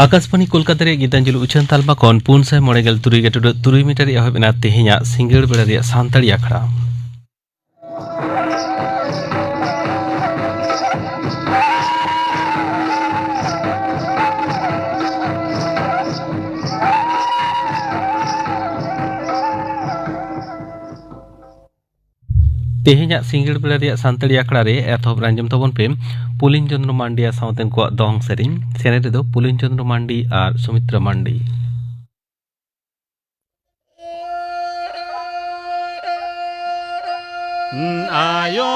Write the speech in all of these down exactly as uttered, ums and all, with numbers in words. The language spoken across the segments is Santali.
ᱟᱠᱟᱥᱵᱟᱬᱤ ᱠᱳᱞᱠᱟᱛᱟ ᱨᱮᱭᱟᱜ ᱜᱤᱛᱟᱧᱡᱚᱞᱤ ᱩᱪᱷᱟᱹᱱ ᱛᱟᱞᱢᱟ ᱠᱷᱚᱱ ᱯᱩᱱ ᱥᱟᱭ ᱢᱚᱬᱮ ᱜᱮᱞ ᱛᱩᱨᱩᱭ ᱜᱮᱴᱩᱰᱟᱹᱜ ᱛᱩᱨᱩᱭ ᱢᱤᱴᱟᱨ ᱨᱮ ᱮᱦᱚᱵ ᱮᱱᱟ ᱛᱮᱦᱮᱧᱟᱜ ᱥᱤᱸᱜᱟᱹᱲ ᱵᱮᱲᱟ ᱨᱮᱭᱟᱜ ᱥᱟᱱᱛᱟᱲᱤ ᱟᱠᱷᱲᱟ᱾ ᱛᱮᱦᱮᱧᱟᱜ ᱥᱤᱸᱜᱟᱹᱲ ᱵᱮᱲᱟ ᱨᱮᱭᱟᱜ ᱥᱟᱱᱛᱟᱲᱤ ᱟᱠᱷᱲᱟ ᱨᱮ ᱮᱛᱚᱦᱚᱵ ᱨᱮ ᱟᱸᱡᱚᱢ ᱛᱟᱵᱚᱱ ᱯᱮ ᱯᱩᱞᱤᱱ ᱪᱚᱸᱫᱽᱨᱚ ᱢᱟᱱᱰᱤ ᱟᱨ ᱥᱟᱶᱛᱮ ᱩᱱᱠᱩᱣᱟᱜ ᱫᱚᱝ ᱥᱮᱨᱮᱧ᱾ ᱥᱮᱨᱮᱧ ᱨᱮᱫᱚ ᱯᱩᱞᱤᱱ ᱪᱚᱸᱫᱽᱨᱚ ᱢᱟᱱᱰᱤ ᱟᱨ ᱥᱩᱢᱤᱛᱨᱟ ᱢᱟᱱᱰᱤ᱾ ᱟᱭᱳ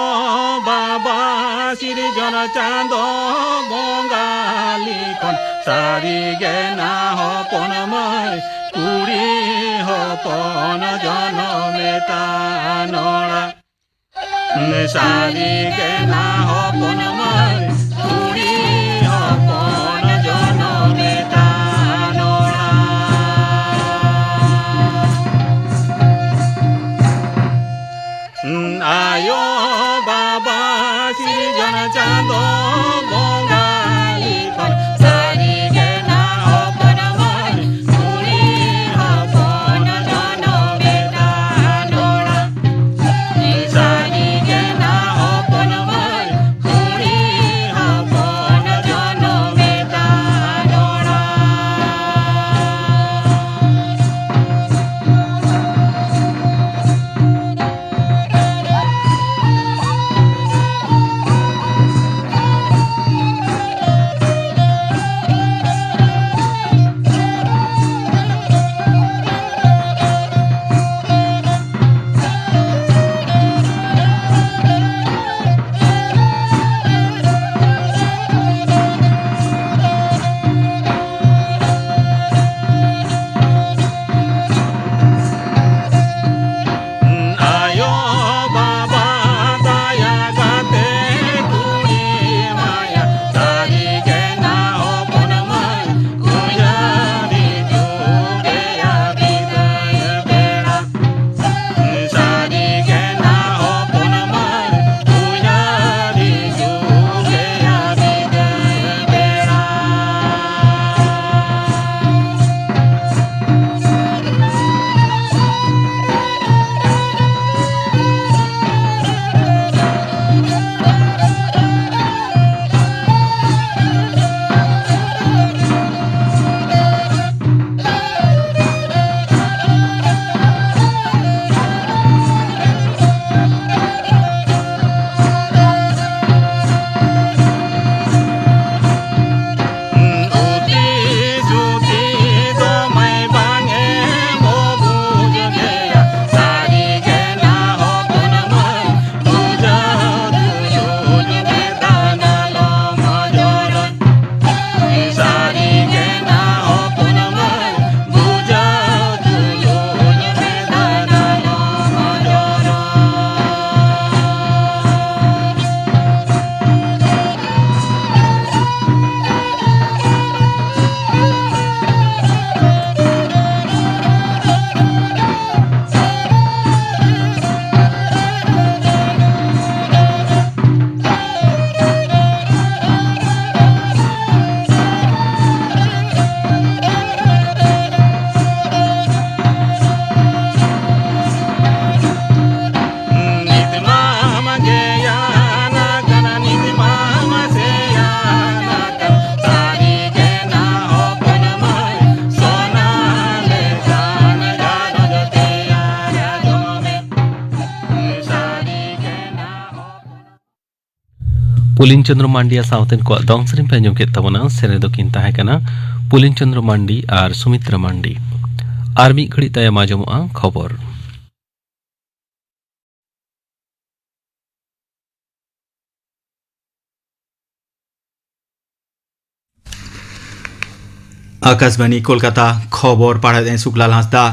ᱵᱟᱵᱟ ᱥᱤᱨᱡᱚᱱ ᱪᱟᱸᱫᱚ ᱵᱚᱸᱜᱟ ᱞᱤᱠᱷᱚᱱ, ᱥᱟᱹᱨᱤ ᱜᱮ ᱱᱟ ᱦᱚᱯᱚᱱ ᱢᱟᱹᱭ ᱠᱩᱲᱤ ᱦᱚᱯᱚᱱ ᱡᱚᱱᱚᱢᱮ ᱛᱟᱱᱚᱲᱟ᱾ ᱥᱟᱹᱨᱤ ᱜᱮ ᱱᱟ ᱦᱚᱯᱚᱱ ᱢᱟᱹᱭ ᱠᱩᱲᱤ ᱦᱚᱯᱚᱱ ᱡᱚᱱᱚᱢᱮ ᱛᱟᱱᱚᱲᱟ᱾ ᱟᱭᱳ ᱵᱟᱵᱟ ᱥᱤᱨᱡᱚᱱ ᱪᱟᱸᱫᱚ ᱵᱚᱸᱜᱟ ᱞᱤᱠᱷᱚᱱ, ᱥᱟᱹᱨᱤ ᱜᱮ ᱱᱟ ᱦᱚᱯᱚᱱ ᱢᱟᱹᱭ ᱠᱩᱲᱤ ᱦᱚᱯᱚᱱ ᱡᱚᱱᱚᱢᱮ ᱛᱟᱱᱚᱲᱟ᱾ ᱥᱟᱹᱨᱤ ᱜᱮ ᱱᱟ ᱦᱚᱯᱚᱱ ᱢᱟᱹᱭ ᱠᱩᱲᱤ ᱯᱩᱞᱤᱱ ᱪᱚᱸᱫᱽᱨᱚ ᱢᱟᱱᱰᱤᱭᱟ ᱥᱟᱶᱛᱮᱱ ᱠᱚᱣᱟᱜ ᱫᱚᱝ ᱥᱮᱨᱮᱧ ᱯᱮ ᱟᱸᱡᱚᱢ ᱠᱮᱫ ᱛᱟᱵᱚᱱᱟ᱾ ᱥᱮᱨᱮᱧ ᱫᱚᱠᱤᱱ ᱛᱟᱦᱮᱸ ᱠᱟᱱᱟ ᱯᱩᱞᱤᱱ ᱪᱚᱸᱫᱽᱨᱚ ᱢᱟᱱᱰᱤ ᱟᱨ ᱥᱩᱢᱤᱛᱨᱟ ᱢᱟᱱᱰᱤ᱾ ᱟᱨ ᱢᱤᱫ ᱜᱷᱟᱹᱲᱤᱡ ᱛᱟᱭᱚᱢ ᱟᱸᱡᱚᱢᱚᱜᱼᱟ ᱠᱷᱚᱵᱚᱨ᱾ ᱟᱠᱟᱥᱵᱟᱱᱤ ᱠᱳᱞᱠᱟᱛᱟ, ᱠᱷᱚᱵᱚᱨ ᱯᱟᱲᱦᱟᱣᱮᱫ ᱟᱹᱧ ᱥᱩᱠᱞᱟᱞ ᱦᱟᱸᱥᱫᱟ᱾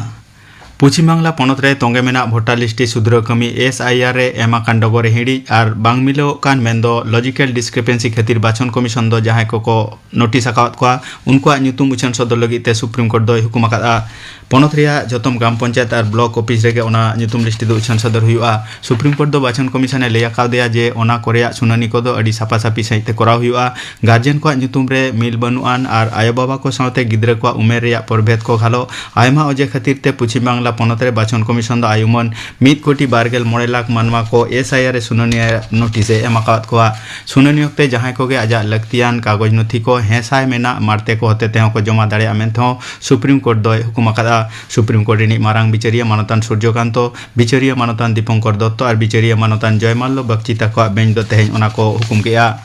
ᱯᱚᱪᱷᱤᱢ ᱵᱟᱝᱞᱟ ᱯᱚᱱᱚᱛ ᱨᱮ ᱛᱚᱸᱜᱮ ᱢᱮᱱᱟᱜ ᱵᱷᱳᱴᱟᱨ ᱞᱤᱥᱴ ᱥᱩᱫᱷᱨᱟᱹᱣ ᱠᱟᱹᱢᱤ, ᱮᱥ ᱟᱭ ᱟᱨ, ᱨᱮ ᱮᱢ ᱟᱠᱟᱱ ᱰᱚᱜᱚᱨ ᱨᱮ ᱦᱤᱲᱤᱡ ᱟᱨ ᱵᱟᱝ ᱢᱤᱞᱟᱹᱣᱚᱜ ᱠᱟᱱ ᱢᱮᱱᱫᱚ ᱞᱚᱡᱤᱠᱮᱞ ᱰᱤᱥᱠᱨᱮᱯᱮᱱᱥᱤ ᱠᱷᱟᱹᱛᱤᱨ ᱵᱟᱪᱷᱚᱱ ᱠᱚᱢᱤᱥᱚᱱ ᱫᱚ ᱡᱟᱦᱟᱸᱭ ᱠᱚᱠᱚ ᱱᱳᱴᱤᱥ ᱟᱠᱟᱣᱟᱫ ᱠᱚᱣᱟ, ᱩᱱᱠᱩᱣᱟᱜ ᱧᱩᱛᱩᱢ ᱩᱪᱷᱟᱹᱱ ᱥᱚᱫᱚᱨ ᱞᱟᱹᱜᱤᱫ ᱛᱮ ᱥᱩᱯᱨᱤᱢ ᱠᱳᱨᱴ ᱫᱚᱭ ᱦᱩᱠᱩᱢ ᱟᱠᱟᱫᱼᱟ᱾ ᱯᱚᱱᱚᱛ ᱨᱮᱭᱟᱜ ᱡᱚᱛᱚᱢ ᱜᱨᱟᱢ ᱯᱚᱧᱪᱟᱭᱮᱛ ᱟᱨ ᱵᱞᱚᱠ ᱚᱯᱷᱤᱥ ᱨᱮᱜᱮ ᱚᱱᱟ ᱧᱩᱛᱩᱢ ᱞᱤᱥᱴ ᱫᱚ ᱩᱪᱷᱟᱹᱱ ᱥᱚᱫᱚᱨ ᱦᱩᱭᱩᱜᱼᱟ᱾ ᱥᱩᱯᱨᱤᱢ ᱠᱳᱨᱴ ᱫᱚ ᱵᱟᱪᱷᱚᱱ ᱠᱚᱢᱤᱥᱚᱱ ᱮ ᱞᱟᱹᱭ ᱟᱠᱟᱣᱫᱮᱭᱟ ᱡᱮ ᱚᱱᱟ ᱠᱚᱨᱮᱭᱟᱜ ᱥᱩᱱᱟᱹᱱᱤ ᱠᱚᱫᱚ ᱟᱹᱰᱤ ᱥᱟᱯᱷᱟ ᱥᱟᱹᱯᱷᱤ ᱥᱟᱺᱦᱤᱡ ᱛᱮ ᱠᱚᱨᱟᱣ ᱦᱩᱭᱩᱜᱼᱟ᱾ ᱜᱟᱨᱡᱮᱱ ᱠᱚᱣᱟᱜ ᱧᱩᱛᱩᱢ ᱨᱮ ᱢᱤᱞ ᱵᱟᱹᱱᱩᱜ ᱟᱱ ᱟᱨ ᱟᱭᱳᱼᱵᱟᱵᱟ ᱠᱚ ᱥᱟᱶᱛᱮ ᱜᱤᱫᱽᱨᱟᱹ ᱠᱚᱣᱟᱜ ᱩᱢᱮᱨ ᱨᱮᱭᱟᱜ ᱯᱨᱚᱵᱷᱮᱫ ᱠᱚ ᱜᱷᱟᱞᱚ ᱟᱭᱢᱟ ᱚᱡᱮ ᱠᱷᱟᱹᱛᱤᱨ ᱛᱮ ᱯᱚᱪᱷᱤᱢ ᱵᱟᱝᱞᱟ ᱯᱚᱱᱚᱛ ᱨᱮ ᱵᱟᱪᱷᱚᱱ ᱠᱚᱢᱤᱥᱚᱱ ᱫᱚ ᱟᱭᱩᱢᱟᱹᱱ ᱢᱤᱫ ᱠᱳᱴᱤ ᱵᱟᱨ ᱜᱮᱞ ᱢᱚᱬᱮ ᱞᱟᱠᱷ ᱢᱟᱱᱣᱟ ᱠᱚ ᱮᱥ ᱟᱭ ᱟᱨ ᱨᱮ ᱥᱩᱱᱟᱹᱱᱤ ᱨᱮᱭᱟᱜ ᱱᱳᱴᱤᱥ ᱮ ᱮᱢ ᱟᱠᱟᱣᱟᱫ ᱠᱚᱣᱟ᱾ ᱥᱩᱱᱟᱹᱱᱤ ᱚᱠᱛᱮ ᱡᱟᱦᱟᱸᱭ ᱠᱚᱜᱮ ᱟᱡᱟᱜ ᱞᱟᱹᱠᱛᱤᱭᱟᱱ ᱠᱟᱜᱚᱡᱽ ᱱᱚᱛᱷᱤ ᱠᱚ ᱦᱮᱸ ᱥᱟᱭ ᱢᱮᱱᱟᱜ ᱢᱟᱬᱛᱮ ᱠᱚ ᱦᱚᱛᱮ ᱛᱮᱦᱚᱸ ᱠᱚ ᱡᱚᱢᱟ ᱫᱟᱲᱮᱭᱟᱜᱼᱟ ᱢᱮᱱᱛᱮ ᱦᱚᱸ ᱥᱩᱯᱨᱤᱢ ᱠᱳᱨᱴ ᱫᱚᱭ ᱦᱩᱠᱩᱢ ᱟᱠᱟᱫᱼᱟ᱾ ᱥᱩᱯᱨᱤᱢ ᱠᱳᱨᱴ ᱨᱤᱱᱤᱡ ᱢᱟᱨᱟᱝ ᱵᱤᱪᱟᱹᱨᱤᱭᱟᱹ ᱢᱟᱱᱚᱛᱟᱱ ᱥᱩᱨᱡᱚᱠᱟᱱᱛᱚ, ᱵᱤᱪᱟᱹᱨᱤᱭᱟᱹ ᱢᱟᱱᱚᱛᱟᱱ ᱫᱤᱯᱚᱝᱠᱚᱨ ᱫᱚᱛᱛᱚ ᱟᱨ ᱵᱤᱪᱟᱹᱨᱤᱭᱟᱹ ᱢᱟᱱᱚᱛᱟᱱ ᱡᱚᱭᱢᱟᱞᱞᱚ ᱵᱟᱜᱪᱤ ᱛᱟᱠᱚᱣᱟᱜ ᱵᱮᱧᱪ ᱫᱚ ᱛᱮᱦᱮᱧ ᱚᱱᱟ ᱠᱚ ᱦᱩᱠᱩᱢ ᱠᱮᱫᱼᱟ᱾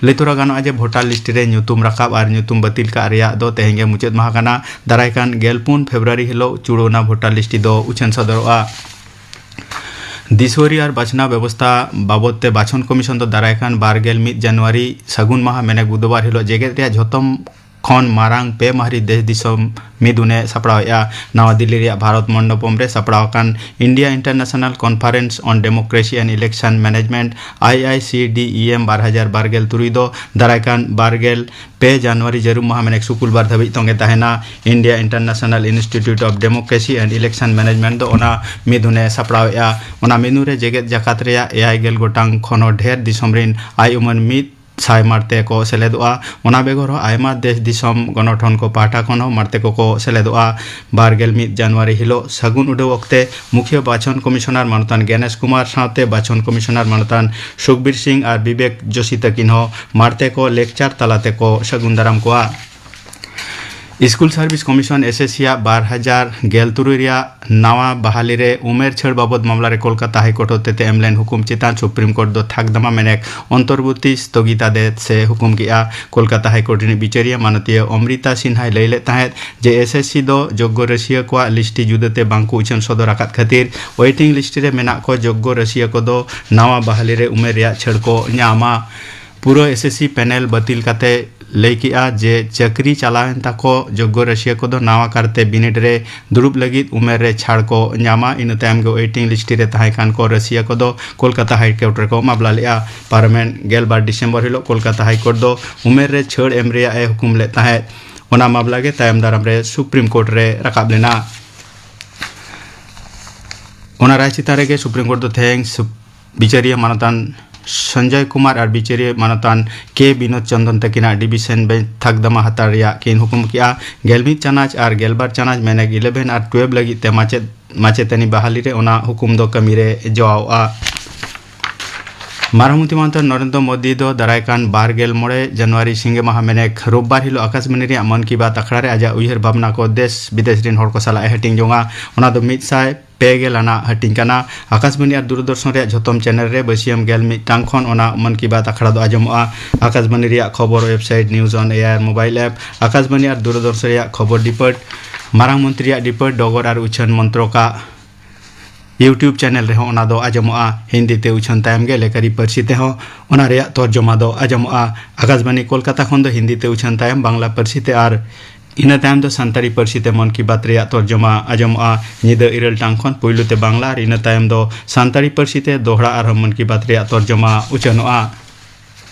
ᱞᱟᱹᱭ ᱛᱚᱨᱟ ᱜᱟᱱᱚᱜᱼᱟ ᱡᱮ ᱵᱷᱳᱴᱟᱨ ᱞᱤᱥᱴ ᱨᱮ ᱧᱩᱛᱩᱢ ᱨᱟᱠᱟᱵ ᱟᱨ ᱧᱩᱛᱩᱢ ᱵᱟᱹᱛᱤᱞ ᱠᱟᱜ ᱨᱮᱭᱟᱜ ᱫᱚ ᱛᱮᱦᱮᱧ ᱜᱮ ᱢᱩᱪᱟᱹᱫ ᱢᱟᱦᱟ ᱠᱟᱱᱟ᱾ ᱫᱟᱨᱟᱭ ᱠᱟᱱ ᱜᱮᱞ ᱯᱩᱱ ᱯᱷᱮᱵᱽᱨᱩᱣᱟᱨᱤ ᱦᱤᱞᱳᱜ ᱪᱩᱲᱟᱹᱣᱱᱟ ᱵᱷᱳᱴᱟᱨ ᱞᱤᱥᱴ ᱫᱚ ᱩᱪᱷᱟᱹᱱ ᱥᱚᱫᱚᱨᱚᱜᱼᱟ᱾ ᱫᱤᱥᱣᱟᱹᱨᱤ ᱟᱨ ᱵᱟᱪᱷᱱᱟᱣ ᱵᱮᱵᱚᱥᱛᱷᱟ ᱵᱟᱵᱚᱫ ᱛᱮ ᱵᱟᱪᱷᱚᱱ ᱠᱚᱢᱤᱥᱚᱱ ᱫᱚ ᱫᱟᱨᱟᱭ ᱠᱟᱱ ᱵᱟᱨ ᱜᱮᱞ ᱢᱤᱫ ᱡᱟᱱᱩᱣᱟᱨᱤ ᱥᱟᱹᱜᱩᱱ ᱢᱟᱦᱟ ᱢᱮᱱᱮᱠ ᱵᱩᱫᱷᱵᱟᱨ ᱦᱤᱞᱳᱜ ᱡᱮᱜᱮᱛ ᱨᱮᱭᱟᱜ ᱡᱷᱚᱛᱚᱢ ᱠᱷᱚᱱ ᱢᱟᱨᱟᱝ ᱯᱮ ᱢᱟᱦᱨᱤ ᱫᱮᱥ ᱫᱤᱥᱚᱢ ᱢᱤᱫᱩᱱ ᱮ ᱥᱟᱯᱲᱟᱣᱮᱫᱼᱟ᱾ ᱱᱟᱣᱟ ᱫᱤᱞᱞᱤ ᱨᱮᱭᱟᱜ ᱵᱷᱟᱨᱚᱛ ᱢᱚᱱᱰᱚᱯᱚᱢ ᱨᱮ ᱥᱟᱯᱲᱟᱣ ᱟᱠᱟᱱ India International Conference on Democracy and Election Management, I I C D E M ᱵᱟᱨ ᱦᱟᱡᱟᱨ ᱵᱟᱨ ᱜᱮᱞ ᱛᱩᱨᱩᱭ ᱫᱚ ᱫᱟᱨᱟᱭ ᱠᱟᱱ ᱵᱟᱨ ᱜᱮᱞ ᱯᱮ ᱡᱟᱱᱩᱣᱟᱨᱤ ᱡᱟᱹᱨᱩᱢ ᱢᱟᱦᱟ ᱢᱮᱱᱮᱠ ᱥᱩᱠᱩᱞᱵᱟᱨ ᱫᱷᱟᱹᱵᱤᱡ ᱛᱚᱸᱜᱮ ᱛᱟᱦᱮᱱᱟ᱾ India International Institute of Democracy and Election Management ᱫᱚ ᱚᱱᱟ ᱢᱤᱫᱩᱱ ᱮ ᱥᱟᱯᱲᱟᱣᱮᱫᱼᱟ᱾ ᱚᱱᱟ ᱢᱤᱫᱩᱱ ᱨᱮ ᱡᱮᱜᱮᱛ ᱡᱟᱠᱟᱛ ᱨᱮᱭᱟᱜ ᱮᱭᱟᱭ ᱜᱮᱞ ᱜᱚᱴᱟᱝ ᱠᱷᱚᱱ ᱦᱚᱸ ᱰᱷᱮᱨ ᱫᱤᱥᱚᱢ ᱨᱤᱱ ᱟᱭ ᱩᱢᱟᱹᱱ ᱢᱤᱫ ᱥᱟᱭ ᱢᱟᱬᱛᱮ ᱠᱚ ᱥᱮᱞᱮᱫᱚᱜᱼᱟ᱾ ᱚᱱᱟ ᱵᱮᱜᱚᱨ ᱦᱚᱸ ᱟᱭᱢᱟ ᱫᱮᱥ ᱫᱤᱥᱚᱢ ᱜᱚᱱᱚᱴᱷᱚᱱ ᱠᱚ ᱯᱟᱦᱴᱟ ᱠᱷᱚᱱ ᱦᱚᱸ ᱢᱟᱬᱛᱮ ᱠᱚᱠᱚ ᱥᱮᱞᱮᱫᱚᱜᱼᱟ᱾ ᱵᱟᱨ ᱜᱮᱞ ᱢᱤᱫ ᱡᱟᱱᱩᱣᱟᱨᱤ ᱦᱤᱞᱳᱜ ᱥᱟᱹᱜᱩᱱ ᱩᱰᱟᱹᱣ ᱚᱠᱛᱮ ᱢᱩᱠᱷᱤᱭᱟᱹ ᱵᱟᱪᱷᱚᱱ ᱠᱚᱢᱤᱥᱚᱱᱟᱨ ᱢᱟᱱᱚᱛᱟᱱ ᱜᱮᱱᱮᱥ ᱠᱩᱢᱟᱨ ᱥᱟᱶᱛᱮ ᱵᱟᱪᱷᱚᱱ ᱠᱚᱢᱤᱥᱚᱱᱟᱨ ᱢᱟᱱᱚᱛᱟᱱ ᱥᱩᱠᱵᱤᱨ ᱥᱤᱝ ᱟᱨ ᱵᱤᱵᱮᱠ ᱡᱳᱥᱤ ᱛᱟᱹᱠᱤᱱ ᱦᱚᱸ ᱢᱟᱬᱛᱮ ᱠᱚ ᱞᱮᱠᱪᱟᱨ ᱛᱟᱞᱟ ᱛᱮᱠᱚ ᱥᱟᱹᱜᱩᱱ ᱫᱟᱨᱟᱢ ᱠᱚᱣᱟ᱾ School service commission, S S C ᱟᱜ ᱵᱟᱨ ᱦᱟᱡᱟᱨ ᱜᱮᱞ ᱛᱩᱨᱩᱭ ᱨᱮᱭᱟᱜ ᱱᱟᱣᱟ ᱵᱟᱦᱟᱞᱤ ᱨᱮ ᱩᱢᱮᱨ ᱪᱷᱟᱹᱲ ᱵᱟᱵᱚᱫ ᱢᱟᱢᱞᱟ ᱨᱮ ᱠᱳᱞᱠᱟᱛᱟ ᱦᱟᱭ ᱠᱳᱨᱴ ᱦᱚᱛᱮᱛᱮ ᱮᱢ ᱞᱮᱱ ᱦᱩᱠᱩᱢ ᱪᱮᱛᱟᱱ ᱥᱩᱯᱨᱤᱢ ᱠᱳᱨᱴ ᱫᱚ ᱛᱷᱟᱠᱫᱟᱢᱟ ᱢᱮᱱᱮᱠ ᱚᱱᱛᱚᱨᱵᱚᱨᱛᱤ ᱥᱛᱷᱚᱜᱤᱛᱟᱫᱮᱥ ᱮ ᱦᱩᱠᱩᱢ ᱠᱮᱫᱼᱟ᱾ ᱠᱳᱞᱠᱟᱛᱟ ᱦᱟᱭ ᱠᱳᱨᱴ ᱨᱤᱱᱤᱡ ᱵᱤᱪᱟᱹᱨᱤᱭᱟᱹ ᱢᱟᱱᱚᱛᱤᱭᱟᱹ ᱚᱢᱨᱤᱛᱟ ᱥᱤᱱᱦᱟᱭ ᱞᱟᱹᱭ ᱞᱮᱫ ᱛᱟᱦᱮᱸᱫ ᱡᱮ ᱮᱥ ᱮᱥ ᱥᱤ ᱫᱚ ᱡᱳᱜᱽᱜᱚ ᱨᱟᱹᱥᱤᱭᱟᱹ ᱠᱚᱣᱟᱜ ᱞᱤᱥᱴᱤ ᱡᱩᱫᱟᱹᱛᱮ ᱵᱟᱝ ᱠᱚ ᱩᱪᱷᱟᱹᱱ ᱥᱚᱫᱚᱨ ᱟᱠᱟᱫ ᱠᱷᱟᱹᱛᱤᱨ ᱳᱭᱮᱴᱤᱝ ᱞᱤᱥᱴ ᱨᱮ ᱢᱮᱱᱟᱜ ᱠᱚ ᱡᱳᱜᱽᱜᱚ ᱨᱟᱹᱥᱤᱭᱟᱹ ᱠᱚᱫᱚ ᱱᱟᱣᱟ ᱵᱟᱦᱟᱞᱤ ᱨᱮ ᱩᱢᱮᱨ ᱨᱮᱭᱟᱜ ᱪᱷᱟᱹᱲ ᱠᱚ ᱧᱟᱢᱟ᱾ ᱯᱩᱨᱟᱹ ᱮᱥ ᱮᱥ ᱥᱤ ᱯᱮᱱᱮᱞ ᱵᱟᱹᱛᱤᱞ ᱠᱟᱛᱮ ᱞᱟᱹᱭ ᱠᱮᱫᱼᱟ ᱡᱮ ᱪᱟᱹᱠᱨᱤ ᱪᱟᱞᱟᱣᱮᱱ ᱛᱟᱠᱚ ᱡᱳᱜᱽᱜᱚ ᱨᱟᱹᱥᱤᱭᱟᱹ ᱠᱚᱫᱚ ᱱᱟᱣᱟ ᱠᱟᱨᱛᱮ ᱵᱤᱱᱤᱰ ᱨᱮ ᱫᱩᱲᱩᱵ ᱞᱟᱹᱜᱤᱫ ᱩᱢᱮᱨ ᱨᱮ ᱪᱷᱟᱲ ᱠᱚ ᱧᱟᱢᱟ᱾ ᱤᱱᱟᱹ ᱛᱟᱭᱚᱢ ᱜᱮ ᱳᱭᱮᱴᱤᱝ ᱞᱤᱥᱴ ᱨᱮ ᱛᱟᱦᱮᱸ ᱠᱟᱱ ᱠᱚ ᱨᱟᱹᱥᱤᱭᱟᱹ ᱠᱚᱫᱚ ᱠᱳᱞᱠᱟᱛᱟ ᱦᱟᱭ ᱠᱳᱨᱴ ᱨᱮᱠᱚ ᱢᱟᱢᱞᱟ ᱞᱮᱫᱼᱟ᱾ ᱯᱟᱨᱚᱢᱮᱱ ᱜᱮᱞᱵᱟᱨ ᱰᱤᱥᱮᱢᱵᱚᱨ ᱦᱤᱞᱳᱜ ᱠᱳᱞᱠᱟᱛᱟ ᱦᱟᱭ ᱠᱳᱨᱴ ᱫᱚ ᱩᱢᱮᱨ ᱨᱮ ᱪᱷᱟᱹᱲ ᱮᱢ ᱨᱮᱭᱟᱜ ᱮ ᱦᱩᱠᱩᱢ ᱞᱮᱫ ᱛᱟᱦᱮᱸᱫ᱾ ᱚᱱᱟ ᱢᱟᱢᱞᱟ ᱜᱮ ᱛᱟᱭᱚᱢ ᱫᱟᱨᱟᱢ ᱨᱮ ᱥᱩᱯᱨᱤᱢ ᱠᱳᱨᱴ ᱨᱮ ᱨᱟᱠᱟᱵ ᱞᱮᱱᱟ᱾ ᱚᱱᱟ ᱨᱟᱭ ᱪᱮᱛᱟᱱ ᱨᱮᱜᱮ ᱥᱩᱯᱨᱤᱢ ᱠᱳᱨᱴ ᱫᱚ ᱛᱮᱦᱮᱧ ᱥᱩᱯ-, ᱵᱤᱪᱟᱹᱨᱤᱭᱟᱹ ᱢᱟᱱᱚᱛᱟᱱ ᱥᱚᱧᱡᱚᱭ ᱠᱩᱢᱟᱨ ᱟᱨ ᱵᱤᱪᱟᱹᱨᱤᱭᱟᱹ ᱢᱟᱱᱚᱛᱟᱱ ᱠᱮ ᱵᱤᱱᱳᱫ ᱪᱚᱱᱫᱚᱱ ᱛᱟᱹᱠᱤᱱᱟᱜ ᱰᱤᱵᱤᱥᱚᱱ ᱵᱮᱧᱪ ᱛᱷᱟᱠᱫᱟᱢᱟ ᱦᱟᱛᱟᱣ ᱨᱮᱭᱟᱜ ᱠᱤᱱ ᱦᱩᱠᱩᱢ ᱠᱮᱫᱼᱟ᱾ ᱜᱮᱞ ᱢᱤᱫ ᱪᱟᱱᱟᱪ ᱟᱨ ᱜᱮᱞᱵᱟᱨ ᱪᱟᱱᱟᱪ ᱢᱮᱱᱮᱠ ᱤᱞᱮᱵᱷᱮᱱ ᱟᱨ ᱴᱩᱭᱮᱞᱵᱷ ᱞᱟᱹᱜᱤᱫ ᱛᱮ ᱢᱟᱪᱮᱫ ᱢᱟᱪᱮᱛᱟᱹᱱᱤ ᱵᱟᱦᱟᱞᱤ ᱨᱮ ᱚᱱᱟ ᱦᱩᱠᱩᱢ ᱫᱚ ᱠᱟᱹᱢᱤ ᱨᱮ ᱡᱚᱣᱟᱣᱜᱼᱟ᱾ ᱢᱟᱨᱟᱝ ᱢᱚᱱᱛᱨᱤ ᱢᱟᱱᱚᱛᱟᱱ ᱱᱚᱨᱮᱱᱫᱨᱚ ᱢᱳᱫᱤ ᱫᱚ ᱫᱟᱨᱟᱭ ᱠᱟᱱ ᱵᱟᱨ ᱜᱮᱞ ᱢᱚᱬᱮ ᱡᱟᱱᱩᱣᱟᱨᱤ ᱥᱤᱸᱜᱮ ᱢᱟᱦᱟ ᱢᱮᱱᱮᱠ ᱨᱳᱵᱵᱟᱨ ᱦᱤᱞᱳᱜ ᱟᱠᱟᱥᱵᱟᱱᱤ ᱨᱮᱭᱟᱜ ᱢᱚᱱ ᱠᱤ ᱵᱟᱛ ᱟᱠᱷᱲᱟ ᱨᱮ ᱟᱡᱟᱜ ᱩᱭᱦᱟᱹᱨ ᱵᱷᱟᱵᱽᱱᱟ ᱠᱚ ᱫᱮᱥ ᱵᱤᱫᱮᱥ ᱨᱤᱱ ᱦᱚᱲ ᱠᱚ ᱥᱟᱞᱟᱜ ᱮ ᱦᱟᱹᱴᱤᱧ ᱡᱚᱝᱟ᱾ ᱚᱱᱟ ᱫᱚ ᱢᱤᱫ ᱥᱟᱭ ᱯᱮ ᱜᱮᱞ ᱟᱱᱟᱜ ᱦᱟᱹᱴᱤᱧ ᱠᱟᱱᱟ᱾ ᱟᱠᱟᱥᱵᱟᱱᱤ ᱟᱨ ᱫᱩᱨᱫᱚᱨᱥᱚᱱ ᱨᱮᱭᱟᱜ ᱡᱷᱚᱛᱚᱢ ᱪᱮᱱᱮᱞ ᱨᱮ ᱵᱟᱹᱥᱤᱭᱟᱹᱢ ᱜᱮᱞ ᱢᱤᱫ ᱴᱟᱝ ᱠᱷᱚᱱ ᱚᱱᱟ ᱢᱚᱱ ᱠᱤ ᱵᱟᱛ ᱟᱠᱷᱲᱟ ᱫᱚ ᱟᱸᱡᱚᱢᱚᱜᱼᱟ᱾ ᱟᱠᱟᱥᱵᱟᱱᱤ ᱨᱮᱭᱟᱜ ᱠᱷᱚᱵᱚᱨ ᱳᱭᱮᱵᱥᱟᱭᱤᱴ ᱱᱤᱭᱩᱡ ᱚᱱ ᱮᱭᱟᱨ ᱢᱳᱵᱟᱭᱤᱞ ᱮᱯ, ᱟᱠᱟᱥᱵᱟᱱᱤ ᱟᱨ ᱫᱩᱨᱫᱚᱨᱥᱚᱱ ᱨᱮᱭᱟᱜ ᱠᱷᱚᱵᱚᱨ ᱰᱤᱯᱟᱨᱴ, ᱢᱟᱨᱟᱝ ᱢᱚᱱᱛᱨᱤᱭᱟᱜ ᱰᱤᱯᱟᱨᱴ ᱰᱚᱜᱚᱨ ᱟᱨ ᱩᱪᱷᱟᱹᱱ ᱢᱚᱱᱛᱨᱚᱠᱟᱜ YouTube ᱪᱮᱱᱮᱞ ᱨᱮᱦᱚᱸ ᱚᱱᱟ ᱫᱚ ᱟᱸᱡᱚᱢᱚᱜᱼᱟ᱾ ᱦᱤᱱᱫᱤ ᱛᱮ ᱩᱪᱷᱟᱹᱱ ᱛᱟᱭᱚᱢ ᱜᱮ ᱞᱮᱠᱟᱨᱤ ᱯᱟᱹᱨᱥᱤ ᱛᱮᱦᱚᱸ ᱚᱱᱟ ᱨᱮᱭᱟᱜ ᱛᱚᱨᱡᱚᱢᱟ ᱫᱚ ᱟᱸᱡᱚᱢᱚᱜᱼᱟ᱾ ᱟᱠᱟᱥᱵᱟᱱᱤ ᱠᱳᱞᱠᱟᱛᱟ ᱠᱷᱚᱱ ᱫᱚ ᱦᱤᱱᱫᱤ ᱛᱮ ᱩᱪᱷᱟᱹᱱ ᱛᱟᱭᱚᱢ ᱵᱟᱝᱞᱟ ᱯᱟᱹᱨᱥᱤ ᱛᱮ ᱟᱨ ᱤᱱᱟᱹ ᱛᱟᱭᱚᱢ ᱫᱚ ᱥᱟᱱᱛᱟᱲᱤ ᱯᱟᱹᱨᱥᱤ ᱛᱮ ᱢᱚᱱ ᱠᱤ ᱵᱟᱛ ᱨᱮᱭᱟᱜ ᱛᱚᱨᱡᱚᱢᱟ ᱟᱸᱡᱚᱢᱚᱜᱼᱟ᱾ ᱧᱤᱫᱟᱹ ᱤᱨᱟᱹᱞ ᱴᱟᱲᱟᱝ ᱠᱷᱚᱱ ᱯᱩᱭᱞᱩ ᱛᱮ ᱵᱟᱝᱞᱟ ᱟᱨ ᱤᱱᱟᱹ ᱛᱟᱭᱚᱢ ᱫᱚ ᱥᱟᱱᱛᱟᱲᱤ ᱯᱟᱹᱨᱥᱤ ᱛᱮ ᱫᱚᱦᱲᱟ ᱟᱨᱦᱚᱸ ᱢᱚᱱ ᱠᱤ ᱵᱟᱛ ᱨᱮᱭᱟᱜ ᱛᱚᱨᱡᱚᱢᱟ ᱩᱪᱷᱟᱹᱱᱚᱜᱼᱟ᱾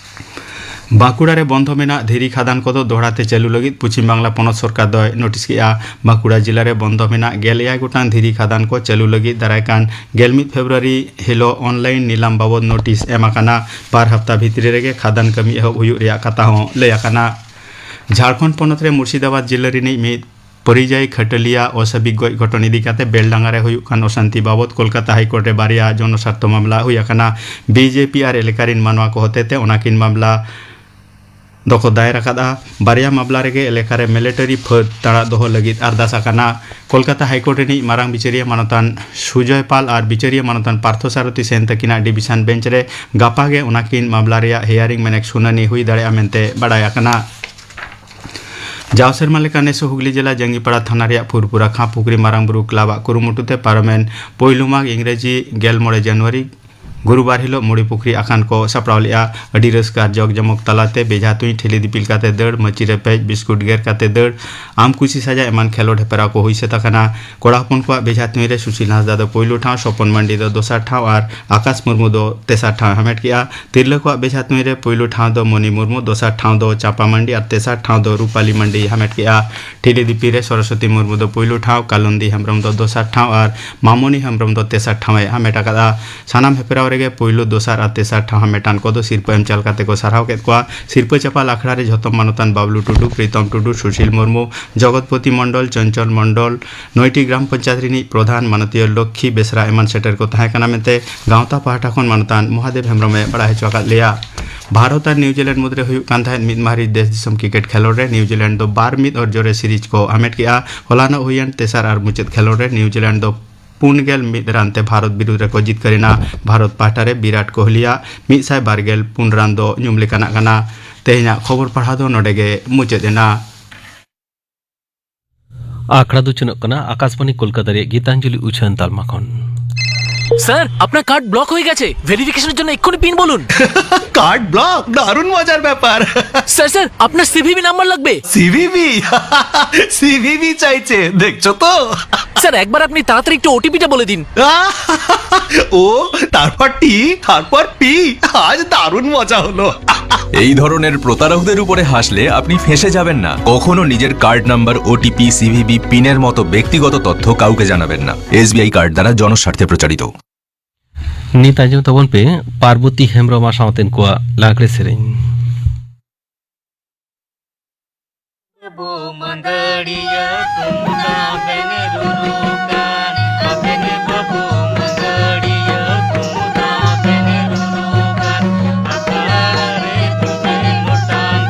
ᱵᱟᱸᱠᱩᱲᱟ ᱨᱮ ᱵᱚᱱᱫᱷᱚ ᱢᱮᱱᱟᱜ ᱫᱷᱤᱨᱤ ᱠᱷᱟᱫᱟᱱ ᱠᱚᱫᱚ ᱫᱚᱦᱲᱟ ᱛᱮ ᱪᱟᱹᱞᱩ ᱞᱟᱹᱜᱤᱫ ᱯᱚᱪᱷᱤᱢ ᱵᱟᱝᱞᱟ ᱯᱚᱱᱚᱛ ᱥᱚᱨᱠᱟᱨ ᱫᱚᱭ ᱱᱳᱴᱤᱥ ᱠᱮᱫᱼᱟ᱾ ᱵᱟᱸᱠᱩᱲᱟ ᱡᱤᱞᱟ ᱨᱮ ᱵᱚᱱᱫᱷᱚ ᱢᱮᱱᱟᱜ ᱜᱮᱞ ᱮᱭᱟᱭ ᱜᱚᱴᱟᱝ ᱫᱷᱤᱨᱤ ᱠᱷᱟᱫᱟᱱ ᱠᱚ ᱪᱟᱹᱞᱩ ᱞᱟᱹᱜᱤᱫ ᱫᱟᱨᱟᱭ ᱠᱟᱱ ᱜᱮᱞ ᱢᱤᱫ ᱯᱷᱮᱵᱽᱨᱩᱣᱟᱨᱤ ᱦᱤᱞᱳᱜ ᱚᱱᱞᱟᱭᱤᱱ ᱱᱤᱞᱟᱢ ᱵᱟᱵᱚᱫ ᱱᱳᱴᱤᱥ ᱮᱢ ᱟᱠᱟᱱᱟ᱾ ᱵᱟᱨ ᱦᱟᱯᱛᱟ ᱵᱷᱤᱛᱨᱤ ᱨᱮᱜᱮ ᱠᱷᱟᱫᱟᱱ ᱠᱟᱹᱢᱤ ᱮᱦᱚᱵ ᱦᱩᱭᱩᱜ ᱨᱮᱭᱟᱜ ᱠᱟᱛᱷᱟ ᱦᱚᱸ ᱞᱟᱹᱭ ᱟᱠᱟᱱᱟ᱾ ᱡᱷᱟᱲᱠᱷᱚᱸᱰ ᱯᱚᱱᱚᱛ ᱨᱮ ᱢᱩᱨᱥᱤᱫᱟᱵᱟᱫᱽ ᱡᱤᱞᱟᱹ ᱨᱤᱱᱤᱡ ᱢᱤᱫ ᱯᱚᱨᱤᱡᱟᱭᱤ ᱠᱷᱟᱹᱴᱟᱹᱞᱤᱭᱟ ᱚᱥᱟᱵᱤᱠ ᱜᱚᱡ ᱜᱷᱚᱴᱚᱱ ᱤᱫᱤ ᱠᱟᱛᱮ ᱵᱮᱞᱰᱟᱸᱜᱟ ᱨᱮ ᱦᱩᱭᱩᱜ ᱠᱟᱱ ᱚᱥᱟᱱᱛᱤ ᱵᱟᱵᱚᱛ ᱠᱳᱞᱠᱟᱛᱟ ᱦᱟᱭᱠᱳᱨᱴ ᱨᱮ ᱵᱟᱨᱭᱟ ᱡᱚᱱᱚᱥᱟᱨᱛᱷᱚ ᱢᱟᱢᱞᱟ ᱦᱩᱭ ᱟᱠᱟᱱᱟ᱾ ᱵᱤ ᱡᱮ ᱯᱤ ᱟᱨ ᱮᱞᱟᱠᱟ ᱨᱤᱱ ᱢᱟᱱᱣᱟ ᱠᱚ ᱦᱚᱛᱮᱛᱮ ᱚᱱᱟ ᱠᱤᱱ ᱢᱟᱢᱞᱟ ᱫᱚᱠᱚ ᱫᱟᱭᱮᱨ ᱟᱠᱟᱫᱼᱟ᱾ ᱵᱟᱨᱭᱟ ᱢᱟᱢᱞᱟ ᱨᱮᱜᱮ ᱮᱞᱟᱠᱟ ᱨᱮ ᱢᱤᱞᱤᱴᱟᱨᱤ ᱯᱷᱟᱹᱫ ᱛᱟᱲᱟᱜ ᱫᱚᱦᱚ ᱞᱟᱹᱜᱤᱫ ᱟᱨᱫᱟᱥ ᱟᱠᱟᱱᱟ᱾ ᱠᱳᱞᱠᱟᱛᱟ ᱦᱟᱭᱠᱳᱨᱴ ᱨᱤᱱᱤᱡ ᱢᱟᱨᱟᱝ ᱵᱤᱪᱟᱹᱨᱤᱭᱟᱹ ᱢᱟᱱᱚᱛᱟᱱ ᱥᱩᱡᱚᱭ ᱯᱟᱞ ᱟᱨ ᱵᱤᱪᱟᱹᱨᱤᱭᱟᱹ ᱢᱟᱱᱚᱛᱟᱱ ᱯᱟᱨᱛᱷᱚ ᱥᱟᱨᱚᱛᱷᱤ ᱥᱮᱱ ᱛᱟᱹᱠᱤᱱᱟᱜ ᱰᱤᱵᱤᱥᱚᱱ ᱵᱮᱧᱪ ᱨᱮ ᱜᱟᱯᱟ ᱜᱮ ᱚᱱᱟᱠᱤᱱ ᱢᱟᱢᱞᱟ ᱨᱮᱭᱟᱜ ᱦᱤᱭᱟᱨᱤᱝ ᱢᱮᱱᱮᱠ ᱥᱩᱱᱟᱹᱱᱤ ᱦᱩᱭ ᱫᱟᱲᱮᱭᱟᱜᱼᱟ ᱢᱮᱱᱛᱮ ᱵᱟᱰᱟᱭ ᱟᱠᱟᱱᱟ᱾ ᱡᱟᱣ ᱥᱮᱨᱢᱟ ᱞᱮᱠᱟ ᱱᱮᱥ ᱦᱚᱸ ᱦᱩᱜᱽᱞᱤ ᱡᱮᱞᱟ ᱡᱟᱝᱜᱤᱯᱟᱲᱟ ᱛᱷᱟᱱᱟ ᱨᱮᱭᱟᱜ ᱯᱷᱩᱨᱯᱩᱨᱟ ᱠᱷᱟᱸ ᱯᱩᱠᱷᱨᱤ ᱢᱟᱨᱟᱝ ᱵᱩᱨᱩ ᱠᱞᱟᱵᱽ ᱟᱜ ᱠᱩᱨᱩᱢᱩᱴᱩ ᱛᱮ ᱯᱟᱨᱚᱢᱮᱱ ᱯᱳᱭᱞᱳ ᱢᱟᱜᱽ ᱤᱝᱨᱮᱡᱤ ᱜᱮᱞ ᱢᱚᱬᱮ ᱡᱟᱱᱩᱣᱟᱨᱤ ᱜᱩᱨᱩᱵᱟᱨ ᱦᱤᱞᱳᱜ ᱢᱩᱲᱤ ᱯᱩᱠᱷᱨᱤ ᱟᱠᱷᱟᱱ ᱠᱚ ᱥᱟᱯᱲᱟᱣ ᱞᱮᱫᱼᱟ᱾ ᱟᱹᱰᱤ ᱨᱟᱹᱥᱠᱟᱹ ᱟᱨ ᱡᱚᱠ ᱡᱚᱢᱚᱠ ᱛᱟᱞᱟᱛᱮ ᱵᱮᱡᱷᱟ ᱛᱩᱧ, ᱴᱷᱤᱞᱤ ᱫᱤᱯᱤᱞ ᱠᱟᱛᱮ ᱫᱟᱹᱲ, ᱢᱟᱹᱪᱤ ᱨᱮᱯᱮᱡ, ᱵᱤᱥᱠᱩᱴ ᱜᱮᱨ ᱠᱟᱛᱮ ᱫᱟᱹᱲ, ᱟᱢ ᱠᱩᱥᱤ ᱥᱟᱡᱟ ᱮᱢᱟᱱ ᱠᱷᱮᱞᱳᱰ ᱦᱮᱯᱨᱟᱣ ᱠᱚ ᱦᱩᱭ ᱥᱟᱹᱛ ᱟᱠᱟᱱᱟ᱾ ᱠᱚᱲᱟ ᱦᱚᱯᱚᱱ ᱠᱚᱣᱟᱜ ᱵᱮᱡᱷᱟ ᱛᱩᱧ ᱨᱮ ᱥᱩᱥᱤᱞ ᱦᱟᱸᱥᱫᱟ ᱫᱚ ᱯᱳᱭᱞᱳ ᱴᱷᱟᱶ, ᱥᱚᱯᱚᱱ ᱢᱟᱱᱰᱤ ᱫᱚ ᱫᱚᱥᱟᱨ ᱴᱷᱟᱶ ᱟᱨ ᱟᱠᱟᱥ ᱢᱩᱨᱢᱩ ᱫᱚ ᱛᱮᱥᱟᱨ ᱴᱷᱟᱶ ᱮ ᱦᱟᱢᱮᱴ ᱠᱮᱫᱼᱟ᱾ ᱛᱤᱨᱞᱟᱹ ᱠᱚᱣᱟᱜ ᱵᱮᱡᱷᱟ ᱛᱩᱧ ᱨᱮ ᱯᱳᱭᱞᱳ ᱴᱷᱟᱶ ᱫᱚ ᱢᱚᱱᱤ ᱢᱩᱨᱢᱩ, ᱫᱚᱥᱟᱨ ᱴᱷᱟᱶ ᱫᱚ ᱪᱟᱢᱯᱟ ᱢᱟᱱᱰᱤ ᱟᱨ ᱛᱮᱥᱟᱨ ᱴᱷᱟᱶ ᱫᱚ ᱨᱩᱯᱟᱞᱤ ᱢᱟᱱᱰᱤᱭ ᱦᱟᱢᱮᱴ ᱠᱮᱫᱼᱟ᱾ ᱴᱷᱤᱞᱤ ᱫᱤᱯᱤᱞ ᱨᱮ ᱥᱚᱨᱚᱥᱚᱛᱤ ᱢᱩᱨᱢᱩ ᱫᱚ ᱯᱳᱭᱞᱳ ᱴᱷᱟᱶ, ᱠᱟᱞᱚᱱᱫᱤ ᱦᱮᱢᱵᱨᱚᱢ ᱫᱚ ᱫᱚᱥᱟᱨ ᱴᱷᱟᱶ ᱟᱨ ᱢᱟᱢᱚᱱᱤ ᱦᱮᱢᱵᱨᱚᱢ ᱫᱚ ᱛᱮᱥᱟᱨ ᱴᱷᱟᱶ ᱮ ᱦᱟᱢᱮᱴ ᱟᱠᱟᱫᱼᱟ᱾ ᱥᱟᱱᱟᱢ ᱦᱮᱯᱨᱟᱣ ᱨᱮᱜᱮ ᱯᱳᱭᱞᱳ, ᱫᱚᱥᱟᱨ ᱟᱨ ᱛᱮᱥᱟᱨ ᱴᱷᱟᱶ ᱦᱟᱢᱮᱴᱟᱱ ᱠᱚᱫᱚ ᱥᱤᱨᱯᱟᱹ ᱮᱢ ᱪᱟᱞ ᱠᱟᱛᱮ ᱠᱚ ᱥᱟᱨᱦᱟᱣ ᱠᱮᱫ ᱠᱚᱣᱟ᱾ ᱥᱤᱨᱯᱟᱹ ᱪᱟᱯᱟᱞ ᱟᱠᱷᱲᱟ ᱨᱮ ᱡᱷᱚᱛᱚᱢ ᱢᱟᱱᱚᱛᱟᱱ ᱵᱟᱵᱞᱩ ᱴᱩᱰᱩ, ᱯᱨᱤᱛᱚᱢ ᱴᱩᱰᱩ, ᱥᱩᱥᱤᱞ ᱢᱩᱨᱢᱩ, ᱡᱚᱜᱚᱛᱯᱚᱛᱤ ᱢᱚᱱᱰᱚᱞ, ᱪᱚᱧᱪᱚᱞ ᱢᱚᱱᱰᱚᱞ, ᱱᱚᱭᱴᱤ ᱜᱨᱟᱢ ᱯᱚᱧᱪᱟᱭᱮᱛ ᱨᱤᱱᱤᱡ ᱯᱨᱚᱫᱷᱟᱱ ᱢᱟᱱᱚᱛᱤᱭᱟᱹ ᱞᱚᱠᱠᱷᱤ ᱵᱮᱥᱨᱟ ᱮᱢᱟᱱ ᱥᱮᱴᱮᱨ ᱠᱚ ᱛᱟᱦᱮᱸ ᱠᱟᱱᱟ ᱢᱮᱱᱛᱮ ᱜᱟᱶᱛᱟ ᱯᱟᱦᱴᱟ ᱠᱷᱚᱱ ᱢᱟᱱᱚᱛᱟᱱ ᱢᱚᱦᱟᱫᱮᱵ ᱦᱮᱢᱵᱨᱚᱢ ᱮ ᱵᱟᱲᱟᱭ ᱦᱚᱪᱚ ᱟᱠᱟᱫ ᱞᱮᱭᱟ᱾ ᱵᱷᱟᱨᱚᱛ ᱟᱨ ᱱᱤᱣᱡᱤᱞᱮᱱᱰ ᱢᱩᱫᱽᱨᱮ ᱦᱩᱭᱩᱜ ᱠᱟᱱ ᱛᱟᱦᱮᱸᱫ ᱢᱤᱫ ᱢᱟᱦᱟ ᱨᱤᱡ ᱫᱮᱥ ᱫᱤᱥᱚᱢ ᱠᱨᱤᱠᱮᱴ ᱠᱷᱮᱞᱳᱰ ᱨᱮ ᱱᱤᱣᱡᱤᱞᱮᱱᱰ ᱫᱚ ᱵᱟᱨ ᱢᱤᱫ ᱚᱨᱡᱚ ᱨᱮ ᱥᱤᱨᱤᱡᱽ ᱠᱚ ᱦᱟᱢᱮᱴ ᱠᱮᱫᱼᱟ᱾ ᱦᱚᱞᱟᱱᱚᱜ ᱦᱩᱭᱮᱱ ᱛᱮᱥᱟᱨ ᱟᱨ ᱢᱩᱪᱟᱹᱫ ᱠᱷᱮᱞᱳᱰ ᱨᱮ ᱱᱤᱣᱡᱤᱞᱮᱱᱰ ᱫᱚ ᱯᱩᱱ ᱜᱮᱞ ᱢᱤᱫ ᱨᱟᱱ ᱛᱮ ᱵᱷᱟᱨᱚᱛ ᱵᱤᱨᱩᱫᱽ ᱨᱮᱠᱚ ᱡᱤᱛᱠᱟᱹᱨ ᱮᱱᱟ᱾ ᱵᱷᱟᱨᱚᱛ ᱯᱟᱦᱴᱟ ᱨᱮ ᱵᱤᱨᱟᱴ ᱠᱳᱦᱞᱤᱭᱟᱜ ᱢᱤᱫ ᱥᱟᱭ ᱵᱟᱨ ᱜᱮᱞ ᱯᱩᱱ ᱨᱟᱱ ᱫᱚ ᱧᱩᱢ ᱞᱮᱠᱟᱱᱟᱜ ᱠᱟᱱᱟ᱾ ᱛᱮᱦᱮᱧᱟᱜ ᱠᱷᱚᱵᱚᱨ ᱯᱟᱲᱦᱟᱣ ᱫᱚ ᱱᱚᱰᱮ ᱜᱮ ᱢᱩᱪᱟᱹᱫ ᱮᱱᱟ᱾ ᱟᱠᱷᱲᱟ ᱫᱚ ᱪᱚᱱᱚᱜ ᱠᱟᱱᱟ ᱟᱠᱟᱥᱵᱟᱱᱤ ᱠᱳᱞᱠᱟᱛᱟ ᱨᱮᱭᱟᱜ ᱜᱤᱛᱟᱧᱡᱚᱞᱤ ᱩᱪᱷᱟᱹᱱ ᱛᱟᱞᱢᱟ ᱠᱷᱚᱱ᱾ স্যার, আপনার কার্ড ব্লক হয়ে গেছে। ভেরিফিকেশনের জন্য এক্ষুনি পিন বলুন। Card block? দারুণ মজার ব্যাপার। স্যার, স্যার, আপনার সিভিভি নাম্বার লাগবে। সিভিভি? সিভিভি চাইছে, দেখছো তো? স্যার, একবার আপনি তাড়াতাড়ি একটু ওটিপিটা বলে দিন। ও, তারপর টি, তারপর পি। আজ দারুণ মজা হলো। এই ধরনের প্রতারকদের উপরে হাসলে আপনি ফেঁসে যাবেন না। কখনো নিজের কার্ড নাম্বার, ওটিপি, সিভিভি, পিনের মতো ব্যক্তিগত তথ্য কাউকে জানাবেন না। এসবিআই কার্ড দ্বারা জনস্বার্থে প্রচারিত। ᱱᱤᱛ ᱟᱸᱡᱚᱢ ᱛᱟᱵᱚᱱ ᱯᱮ ᱯᱟᱨᱵᱚᱛᱤ ᱦᱮᱢᱵᱨᱚᱢ ᱟᱨ ᱥᱟᱶᱛᱮᱱ ᱠᱚᱣᱟᱜ ᱞᱟᱜᱽᱲᱮ ᱥᱮᱨᱮᱧ᱾ ᱵᱟᱹᱵᱩ ᱢᱟᱹᱫᱟᱹᱲᱤᱭᱟᱹ ᱛᱩᱢᱫᱟᱜ ᱵᱮᱱ ᱨᱩᱨᱩ ᱠᱟᱱ, ᱟᱵᱮᱱ ᱵᱟᱹᱵᱩ ᱢᱟᱹᱫᱟᱹᱲᱤᱭᱟᱹ ᱛᱩᱢᱫᱟᱜ ᱵᱮᱱ ᱨᱩᱨᱩ ᱠᱟᱱ, ᱟᱠᱷᱲᱟ ᱨᱮ ᱫᱩᱞᱟᱹᱲ ᱜᱚᱴᱟᱝ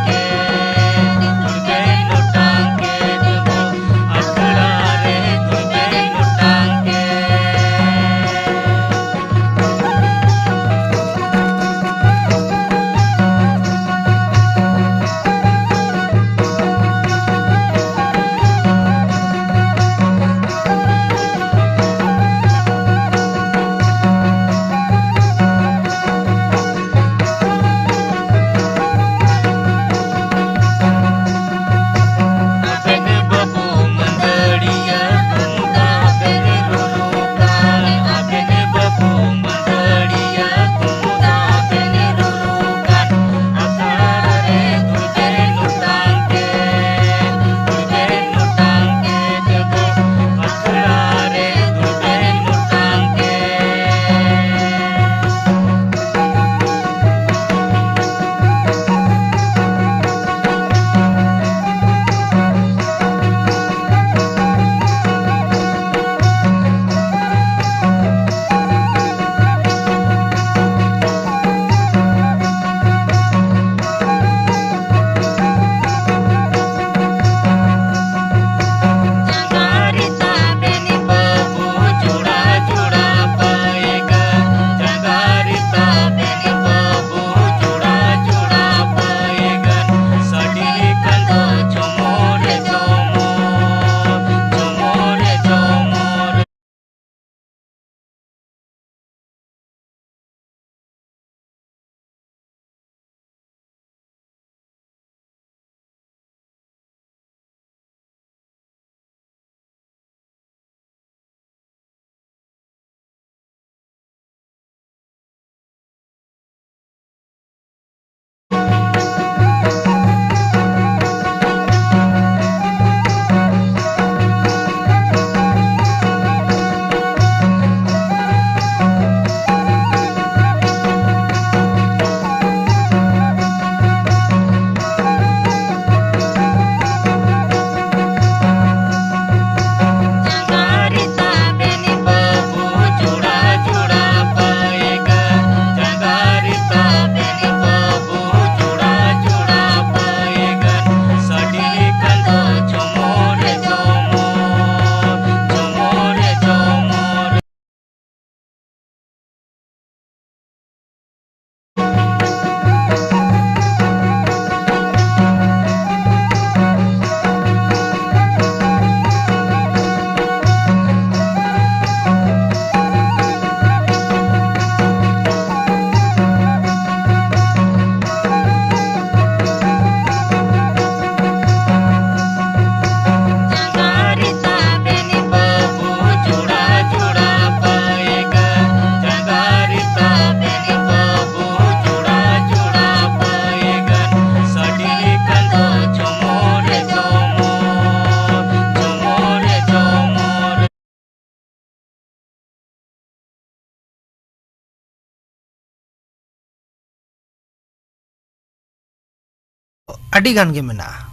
ᱟᱹᱰᱤ ᱜᱟᱱ ᱜᱮ ᱢᱮᱱᱟᱜᱼᱟ᱾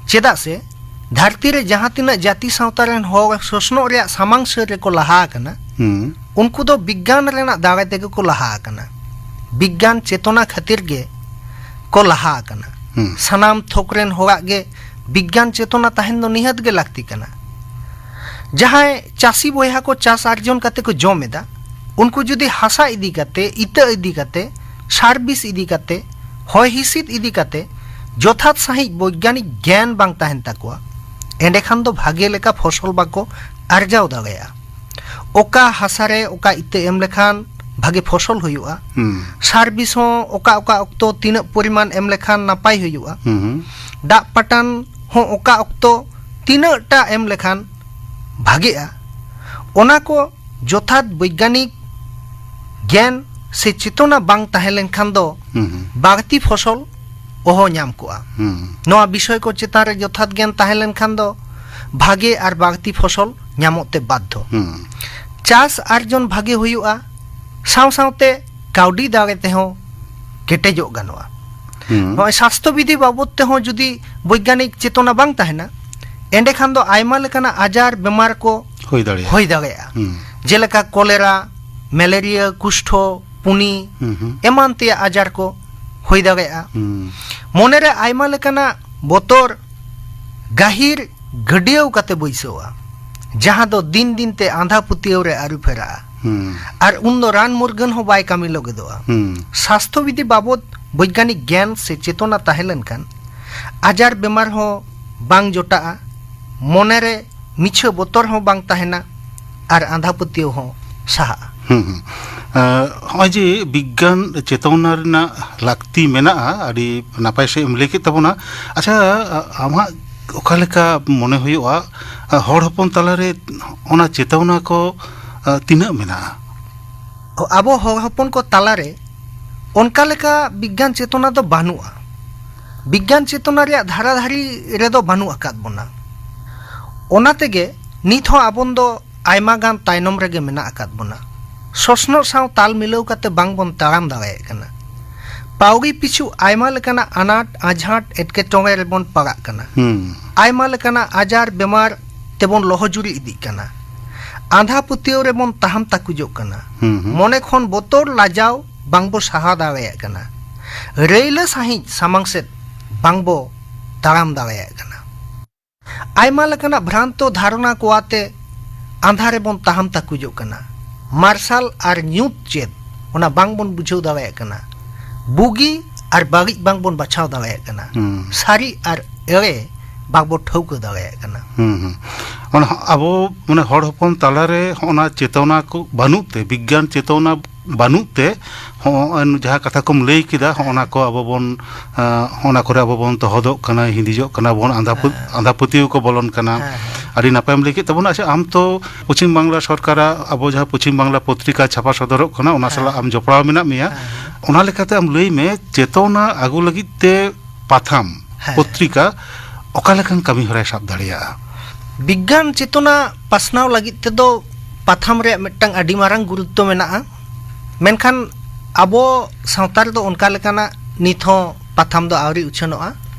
ᱪᱮᱫᱟᱜ ᱥᱮ ᱫᱷᱟᱹᱨᱛᱤ ᱨᱮ ᱡᱟᱦᱟᱸ ᱛᱤᱱᱟᱹᱜ ᱡᱟᱹᱛᱤ ᱥᱟᱶᱛᱟ ᱨᱮᱱ ᱦᱚᱲ ᱥᱚᱥᱱᱚᱜ ᱨᱮᱭᱟᱜ ᱥᱟᱢᱟᱝ ᱥᱟᱹᱨ ᱨᱮᱠᱚ ᱞᱟᱦᱟ ᱟᱠᱟᱱᱟ, ᱦᱩᱸ᱾ ᱩᱱᱠᱩ ᱫᱚ ᱵᱤᱜᱽᱜᱟᱱ ᱨᱮᱱᱟᱜ ᱫᱟᱲᱮ ᱛᱮᱜᱮ ᱠᱚ ᱞᱟᱦᱟ ᱟᱠᱟᱱᱟ᱾ ᱵᱤᱜᱽᱜᱟᱱ ᱪᱮᱛᱚᱱᱟ ᱠᱷᱟᱹᱛᱤᱨ ᱜᱮ ᱠᱚ ᱞᱟᱦᱟ ᱟᱠᱟᱱᱟ᱾ ᱦᱩᱸ᱾ ᱥᱟᱱᱟᱢ ᱛᱷᱚᱠ ᱨᱮᱱ ᱦᱚᱲᱟᱜ ᱜᱮ ᱵᱤᱜᱽᱜᱟᱱ ᱪᱮᱛᱚᱱᱟ ᱛᱟᱦᱮᱱ ᱫᱚ ᱱᱤᱦᱟᱹᱛ ᱜᱮ ᱞᱟᱹᱠᱛᱤ ᱠᱟᱱᱟ᱾ ᱡᱟᱦᱟᱸᱭ ᱪᱟᱹᱥᱤ ᱵᱚᱭᱦᱟ ᱠᱚ ᱪᱟᱥ ᱟᱨᱡᱚᱱ ᱠᱟᱛᱮ ᱠᱚ ᱡᱚᱢ ᱮᱫᱟ, ᱩᱱᱠᱩ ᱡᱩᱫᱤ ᱦᱟᱥᱟ ᱤᱫᱤ ᱠᱟᱛᱮ, ᱤᱛᱟᱹ ᱤᱫᱤ ᱠᱟᱛᱮ, ᱥᱟᱨ ᱵᱤᱥ ᱤᱫᱤ ᱠᱟᱛᱮ, ᱦᱚᱭ ᱦᱤᱸᱥᱤᱫ ᱤᱫᱤ ᱠᱟᱛᱮ ᱡᱚᱛᱷᱟᱛ ᱥᱟᱺᱦᱤᱡ ᱵᱳᱭᱜᱟᱱᱤᱠ ᱜᱮᱭᱟᱱ ᱵᱟᱝ ᱛᱟᱦᱮᱱ ᱛᱟᱠᱚᱣᱟ, ᱮᱸᱰᱮᱠᱷᱟᱱ ᱫᱚ ᱵᱷᱟᱜᱮ ᱞᱮᱠᱟ ᱯᱷᱚᱥᱚᱞ ᱵᱟᱠᱚ ᱟᱨᱡᱟᱣ ᱫᱟᱲᱮᱭᱟᱜᱼᱟ᱾ ᱚᱠᱟ ᱦᱟᱥᱟ ᱨᱮ ᱚᱠᱟ ᱤᱛᱟᱹ ᱮᱢ ᱞᱮᱠᱷᱟᱱ ᱵᱷᱟᱜᱮ ᱯᱷᱚᱥᱚᱞ ᱦᱩᱭᱩᱜᱼᱟ, ᱦᱩᱸ᱾ ᱥᱟᱨ ᱵᱤᱥ ᱦᱚᱸ ᱚᱠᱟ ᱚᱠᱟ ᱚᱠᱛᱚ ᱛᱤᱱᱟᱹᱜ ᱯᱚᱨᱤᱢᱟᱱ ᱮᱢ ᱞᱮᱠᱷᱟᱱ ᱱᱟᱯᱟᱭ ᱦᱩᱭᱩᱜᱼᱟ, ᱦᱩᱸ᱾ ᱫᱟᱜ ᱯᱟᱴᱟᱱ ᱦᱚᱸ ᱚᱠᱟ ᱚᱠᱛᱚ ᱛᱤᱱᱟᱹᱜ ᱴᱟ ᱮᱢ ᱞᱮᱠᱷᱟᱱ ᱵᱷᱟᱜᱮᱜᱼᱟ, ᱚᱱᱟ ᱠᱚ ᱡᱚᱛᱷᱟᱛ ᱵᱳᱭᱜᱟᱱᱤᱠ ᱜᱮᱭᱟᱱ ᱥᱮ ᱪᱮᱛᱚᱱᱟ ᱵᱟᱝ ᱛᱟᱦᱮᱸ ᱞᱮᱱᱠᱷᱟᱱ ᱫᱚ ᱦᱩᱸ, ᱦᱩᱸ᱾ ᱵᱟᱹᱲᱛᱤ ᱯᱷᱚᱥᱚᱞ ᱚᱦᱚ ᱧᱟᱢ ᱠᱚᱜᱼᱟ᱾ ᱦᱩᱸ᱾ ᱱᱚᱣᱟ ᱵᱤᱥᱚᱭ ᱠᱚ ᱪᱮᱛᱟᱱ ᱨᱮ ᱡᱚᱛᱷᱟᱛ ᱜᱮᱭᱟᱱ ᱛᱟᱦᱮᱸ ᱞᱮᱱᱠᱷᱟᱱ ᱫᱚ ᱵᱷᱟᱜᱮ ᱟᱨ ᱵᱟᱹᱲᱛᱤ ᱯᱷᱚᱥᱚᱞ ᱧᱟᱢᱚᱜ ᱛᱮ ᱵᱟᱫᱽᱫᱷᱚ᱾ ᱦᱩᱸ᱾ ᱪᱟᱥ ᱟᱨᱡᱚᱱ ᱵᱷᱟᱜᱮ ᱦᱩᱭᱩᱜᱼᱟ, ᱥᱟᱶ ᱥᱟᱶᱛᱮ ᱠᱟᱹᱣᱰᱤ ᱫᱟᱲᱮ ᱛᱮᱦᱚᱸ ᱠᱮᱴᱮᱡᱚᱜ ᱜᱟᱱᱚᱜᱼᱟ᱾ ᱦᱩᱸ᱾ ᱱᱚᱜᱼᱚᱭ ᱥᱟᱥᱛᱷᱚ ᱵᱤᱫᱷᱤ ᱵᱟᱵᱚᱫ ᱛᱮᱦᱚᱸ ᱡᱩᱫᱤ ᱵᱳᱭᱜᱟᱱᱤᱠ ᱪᱮᱛᱚᱱᱟ ᱵᱟᱝ ᱛᱟᱦᱮᱱᱟ, ᱮᱸᱰᱮᱠᱷᱟᱱ ᱫᱚ ᱟᱭᱢᱟ ᱞᱮᱠᱟᱱᱟᱜ ᱟᱡᱟᱨ ᱵᱮᱢᱟᱨ ᱠᱚ ᱦᱩᱭ ᱫᱟᱲᱮᱭᱟᱜᱼᱟ᱾ ᱦᱩᱭ ᱫᱟᱲᱮᱭᱟᱜᱼᱟ᱾ ᱦᱩᱸ᱾ ᱡᱮᱞᱮᱠᱟ ᱠᱚᱞᱮᱨᱟ, ᱢᱮᱞᱮᱨᱤᱭᱟ, ᱠᱩᱥᱴᱷᱚ, ᱯᱩᱱᱤ, ᱦᱩᱸ, ᱦᱩᱸ᱾ ᱮᱢᱟᱱ ᱛᱮᱭᱟᱜ ᱟᱡᱟᱨ ᱠᱚ ᱦᱩᱭ ᱫᱟᱲᱮᱭᱟᱜᱼᱟ᱾ ᱦᱩᱸ᱾ ᱢᱚᱱᱮᱨᱮ ᱟᱭᱢᱟ ᱞᱮᱠᱟᱱᱟᱜ ᱵᱚᱛᱚᱨ ᱜᱟᱹᱦᱤᱨ ᱜᱟᱹᱰᱭᱟᱹᱣ ᱠᱟᱛᱮ ᱵᱟᱹᱭᱥᱟᱹᱣᱟ, ᱡᱟᱦᱟᱸ ᱫᱚ ᱫᱤᱱ ᱫᱤᱱ ᱛᱮ ᱟᱸᱫᱷᱟ ᱯᱟᱹᱛᱭᱟᱹᱣ ᱨᱮ ᱟᱹᱨᱩ ᱯᱷᱮᱨᱟᱜᱼᱟ᱾ ᱦᱩᱸ᱾ ᱟᱨ ᱩᱱᱫᱚ ᱨᱟᱱ ᱢᱩᱨᱜᱟᱹᱱ ᱦᱚᱸ ᱵᱟᱭ ᱠᱟᱹᱢᱤ ᱞᱟᱹᱜᱤᱫᱚᱜᱼᱟ᱾ ᱦᱩᱸ᱾ ᱥᱟᱥᱛᱷᱚ ᱵᱤᱫᱷᱤ ᱵᱟᱵᱚᱫ ᱵᱳᱭᱜᱟᱱᱤᱠ ᱜᱮᱭᱟᱱ ᱥᱮ ᱪᱮᱛᱚᱱᱟ ᱛᱟᱦᱮᱸ ᱞᱮᱱᱠᱷᱟᱱ ᱟᱡᱟᱨ ᱵᱮᱢᱟᱨ ᱦᱚᱸ ᱵᱟᱝ ᱡᱚᱴᱟᱜᱼᱟ, ᱢᱚᱱᱮᱨᱮ ᱢᱤᱪᱷᱟᱹ ᱵᱚᱛᱚᱨ ᱦᱚᱸ ᱵᱟᱝ ᱛᱟᱦᱮᱱᱟ ᱟᱨ ᱟᱸᱫᱷᱟ ᱯᱟᱹᱛᱭᱟᱹᱣ ᱦᱚᱸ ᱥᱟᱦᱟᱜᱼᱟ᱾ ᱦᱩᱸ, ᱦᱩᱸ᱾ ᱟᱸ, ᱦᱚᱸᱜᱼᱚᱭ ᱡᱮ ᱵᱤᱜᱽᱜᱟᱱ ᱪᱮᱛᱚᱱᱟ ᱨᱮᱱᱟᱜ ᱞᱟᱹᱠᱛᱤ ᱢᱮᱱᱟᱜᱼᱟ, ᱟᱹᱰᱤ ᱱᱟᱯᱟᱭ ᱥᱟᱺᱦᱤᱡ ᱮᱢ ᱞᱟᱹᱭ ᱠᱮᱫ ᱛᱟᱵᱚᱱᱟ᱾ ᱟᱪᱪᱷᱟ, ᱟ-, ᱟᱢᱟᱜ ᱚᱠᱟ ᱞᱮᱠᱟ ᱢᱚᱱᱮ ᱦᱩᱭᱩᱜᱼᱟ, ᱟ, ᱦᱚᱲ ᱦᱚᱯᱚᱱ ᱛᱟᱞᱟᱨᱮ ᱚᱱᱟ ᱪᱮᱛᱚᱱᱟ ᱠᱚ, ᱟ, ᱛᱤᱱᱟᱹᱜ ᱢᱮᱱᱟᱜᱼᱟ? ᱟᱵᱚ ᱦᱚᱲ ᱦᱚᱯᱚᱱ ᱠᱚ ᱛᱟᱞᱟᱨᱮ ᱚᱱᱠᱟ ᱞᱮᱠᱟ ᱵᱤᱜᱽᱜᱟᱱ ᱪᱮᱛᱚᱱᱟ ᱫᱚ ᱵᱟᱹᱱᱩᱜᱼᱟ᱾ ᱵᱤᱜᱽᱜᱟᱱ ᱪᱮᱛᱚᱱᱟ ᱨᱮᱭᱟᱜ ᱫᱷᱟᱨᱟ ᱫᱷᱟᱹᱨᱤ ᱨᱮᱫᱚ ᱵᱟᱹᱱᱩᱜ ᱟᱠᱟᱫ ᱵᱚᱱᱟ᱾ ᱚᱱᱟ ᱛᱮᱜᱮ ᱱᱤᱛ ᱦᱚᱸ ᱟᱵᱚᱱ ᱫᱚ ᱟᱭᱢᱟ ᱜᱟᱱ ᱛᱟᱭᱱᱚᱢ ᱨᱮᱜᱮ ᱢᱮᱱᱟᱜ ᱟᱠᱟᱫ ᱵᱚᱱᱟ᱾ ᱥᱚᱥᱱᱚᱜ ᱥᱟᱶ ᱛᱟᱞ ᱢᱤᱞᱟᱹᱣ ᱠᱟᱛᱮ ᱵᱟᱝ ᱵᱚᱱ ᱛᱟᱲᱟᱢ ᱫᱟᱲᱮᱭᱟᱜ ᱠᱟᱱᱟ᱾ ᱯᱟᱹᱣᱲᱤ ᱯᱤᱪᱷᱩ ᱟᱭᱢᱟ ᱞᱮᱠᱟᱱᱟᱜ ᱟᱱᱟᱴ, ᱟᱡᱷᱟᱴ, ᱮᱴᱠᱮᱴᱚᱬᱮ ᱨᱮᱵᱚᱱ ᱯᱟᱲᱟᱜ ᱠᱟᱱᱟ᱾ ᱦᱩᱸ᱾ ᱟᱭᱢᱟ ᱞᱮᱠᱟᱱᱟᱜ ᱟᱡᱟᱨ ᱵᱮᱢᱟᱨ ᱛᱮᱵᱚᱱ ᱞᱚᱦᱚᱡᱩᱨᱤ ᱤᱫᱤᱜ ᱠᱟᱱᱟ᱾ ᱟᱸᱫᱷᱟ ᱯᱟᱹᱛᱭᱟᱹᱣ ᱨᱮᱵᱚᱱ ᱛᱟᱦᱟᱢ ᱛᱟᱠᱩᱡᱚᱜ ᱠᱟᱱᱟ᱾ ᱦᱩᱸ, ᱦᱩᱸ᱾ ᱢᱚᱱᱮ ᱠᱷᱚᱱ ᱵᱚᱛᱚᱨ, ᱞᱟᱡᱟᱣ ᱵᱟᱝᱵᱚ ᱥᱟᱦᱟ ᱫᱟᱲᱮᱭᱟᱜ ᱠᱟᱱᱟ᱾ ᱨᱟᱹᱭᱞᱟᱹ ᱥᱟᱺᱦᱤᱡ ᱥᱟᱢᱟᱝ ᱥᱮᱫ ᱵᱟᱝᱵᱚ ᱛᱟᱲᱟᱢ ᱫᱟᱲᱮᱭᱟᱜ ᱠᱟᱱᱟ᱾ ᱟᱭᱢᱟ ᱞᱮᱠᱟᱱᱟᱜ ᱵᱷᱨᱟᱱᱛᱚ ᱫᱷᱟᱨᱚᱱᱟ ᱠᱚ ᱟᱛᱮ ᱟᱸᱫᱷᱟ ᱨᱮᱵᱚᱱ ᱛᱟᱦᱟᱢ ᱛᱟᱠᱩᱡᱚᱜ ᱠᱟᱱᱟ᱾ ᱢᱟᱨᱥᱟᱞ ᱟᱨ ᱧᱩᱛ ᱪᱮᱫ, ᱚᱱᱟ ᱵᱟᱝᱵᱚᱱ ᱵᱩᱡᱷᱟᱹᱣ ᱫᱟᱲᱮᱭᱟᱜ ᱠᱟᱱᱟ᱾ ᱵᱩᱜᱤ ᱟᱨ ᱵᱟᱹᱲᱤᱡ ᱵᱟᱝᱵᱚᱱ ᱵᱟᱪᱷᱟᱣ ᱫᱟᱲᱮᱭᱟᱜ ᱠᱟᱱᱟ᱾ ᱦᱩᱸ᱾ ᱥᱟᱹᱨᱤ ᱟᱨ ᱮᱲᱮ ᱵᱟᱝᱵᱚᱱ ᱴᱷᱟᱹᱣᱠᱟᱹ ᱫᱟᱲᱮᱭᱟᱜ ᱠᱟᱱᱟ᱾ ᱦᱩᱸ, ᱦᱩᱸ᱾ ᱚᱱᱟ ᱦᱚᱸ ᱟᱵᱚ, ᱢᱟᱱᱮ, ᱦᱚᱲ ᱦᱚᱯᱚᱱ ᱛᱟᱞᱟᱨᱮ ᱦᱚᱸᱜᱼᱚᱱᱟ ᱪᱮᱛᱚᱱᱟ ᱠᱚ ᱵᱟᱹᱱᱩᱜ ᱛᱮ, ᱵᱤᱜᱽᱜᱟᱱ ᱪᱮᱛᱚᱱᱟ ᱵᱟᱹᱱᱩᱜ ᱛᱮ, ᱦᱚᱸᱜᱼᱚᱭ ᱡᱟᱦᱟᱸ ᱠᱟᱛᱷᱟ ᱠᱚᱢ ᱞᱟᱹᱭ ᱠᱮᱫᱟ, ᱦᱚᱸᱜᱼᱚᱱᱟ ᱠᱚ ᱟᱵᱚ ᱵᱚᱱ, ᱟᱸ, ᱦᱚᱸᱜᱼᱚᱱᱟ ᱠᱚᱨᱮ ᱟᱵᱚ ᱵᱚᱱ ᱛᱚᱦᱚᱫᱚᱜ ᱠᱟᱱᱟ, ᱦᱤᱸᱫᱤᱡᱚᱜ ᱠᱟᱱᱟ ᱵᱚᱱ, ᱟᱸᱫᱷᱟ ᱯᱟᱹᱛ-, ᱦᱮᱸ᱾ ᱟᱸᱫᱷᱟ ᱯᱟᱹᱛᱭᱟᱹᱣ ᱠᱚ ᱵᱚᱞᱚᱱ ᱠᱟᱱᱟ᱾ ᱦᱮᱸ, ᱦᱮᱸ᱾ ᱟᱹᱰᱤ ᱱᱟᱯᱟᱭᱮᱢ ᱞᱟᱹᱭ ᱠᱮᱫ ᱛᱟᱵᱚᱱᱟ᱾ ᱟᱪᱪᱷᱟ, ᱟᱢ ᱛᱚ ᱯᱚᱪᱷᱤᱢ ᱵᱟᱝᱞᱟ ᱥᱚᱨᱠᱟᱨᱟᱜ ᱟᱵᱚ ᱡᱟᱦᱟᱸ ᱯᱚᱪᱷᱤᱢ ᱵᱟᱝᱞᱟ ᱯᱚᱛᱨᱤᱠᱟ ᱪᱷᱟᱯᱟ ᱥᱚᱫᱚᱨᱚᱜ ᱠᱟᱱᱟ, ᱚᱱᱟ ᱦᱮᱸ᱾ ᱥᱟᱞᱟᱜ ᱟᱢ ᱡᱚᱯᱲᱟᱣ ᱢᱮᱱᱟᱜ ᱢᱮᱭᱟ᱾ ᱦᱮᱸ, ᱦᱮᱸ᱾ ᱚᱱᱟ ᱞᱮᱠᱟᱛᱮ ᱟᱢ ᱞᱟᱹᱭ ᱢᱮ, ᱪᱮᱛᱚᱱᱟ ᱟᱹᱜᱩ ᱞᱟᱹᱜᱤᱫ ᱛᱮ ᱯᱟᱛᱷᱟᱢ, ᱦᱮᱸ᱾ ᱯᱚᱛᱨᱤᱠᱟ ᱚᱠᱟ ᱞᱮᱠᱟᱱ ᱠᱟᱹᱢᱤ ᱦᱚᱨᱟᱭ ᱥᱟᱵ ᱫᱟᱲᱮᱭᱟᱜᱼᱟ? ᱵᱤᱜᱽᱜᱟᱱ ᱪᱮᱛᱚᱱᱟ ᱯᱟᱥᱱᱟᱣ ᱞᱟᱹᱜᱤᱫ ᱛᱮᱫᱚ ᱯᱟᱛᱷᱟᱢ ᱨᱮᱭᱟᱜ ᱢᱤᱫᱴᱟᱝ ᱟᱹᱰᱤ ᱢᱟᱨᱟᱝ ᱜᱩᱨᱩᱛᱛᱚ ᱢᱮᱱᱟᱜᱼᱟ᱾ ᱢᱮᱱᱠᱷᱟᱱ ᱟᱵᱚ ᱥᱟᱶᱛᱟ ᱨᱮᱫᱚ ᱚᱱᱠᱟ ᱞᱮᱠᱟᱱᱟᱜ ᱱᱤᱛ ᱦᱚᱸ ᱯᱟᱛᱷᱟᱢ ᱫᱚ ᱟᱹᱣᱨᱤ ᱩᱪᱷᱟᱹᱱᱚᱜᱼᱟ᱾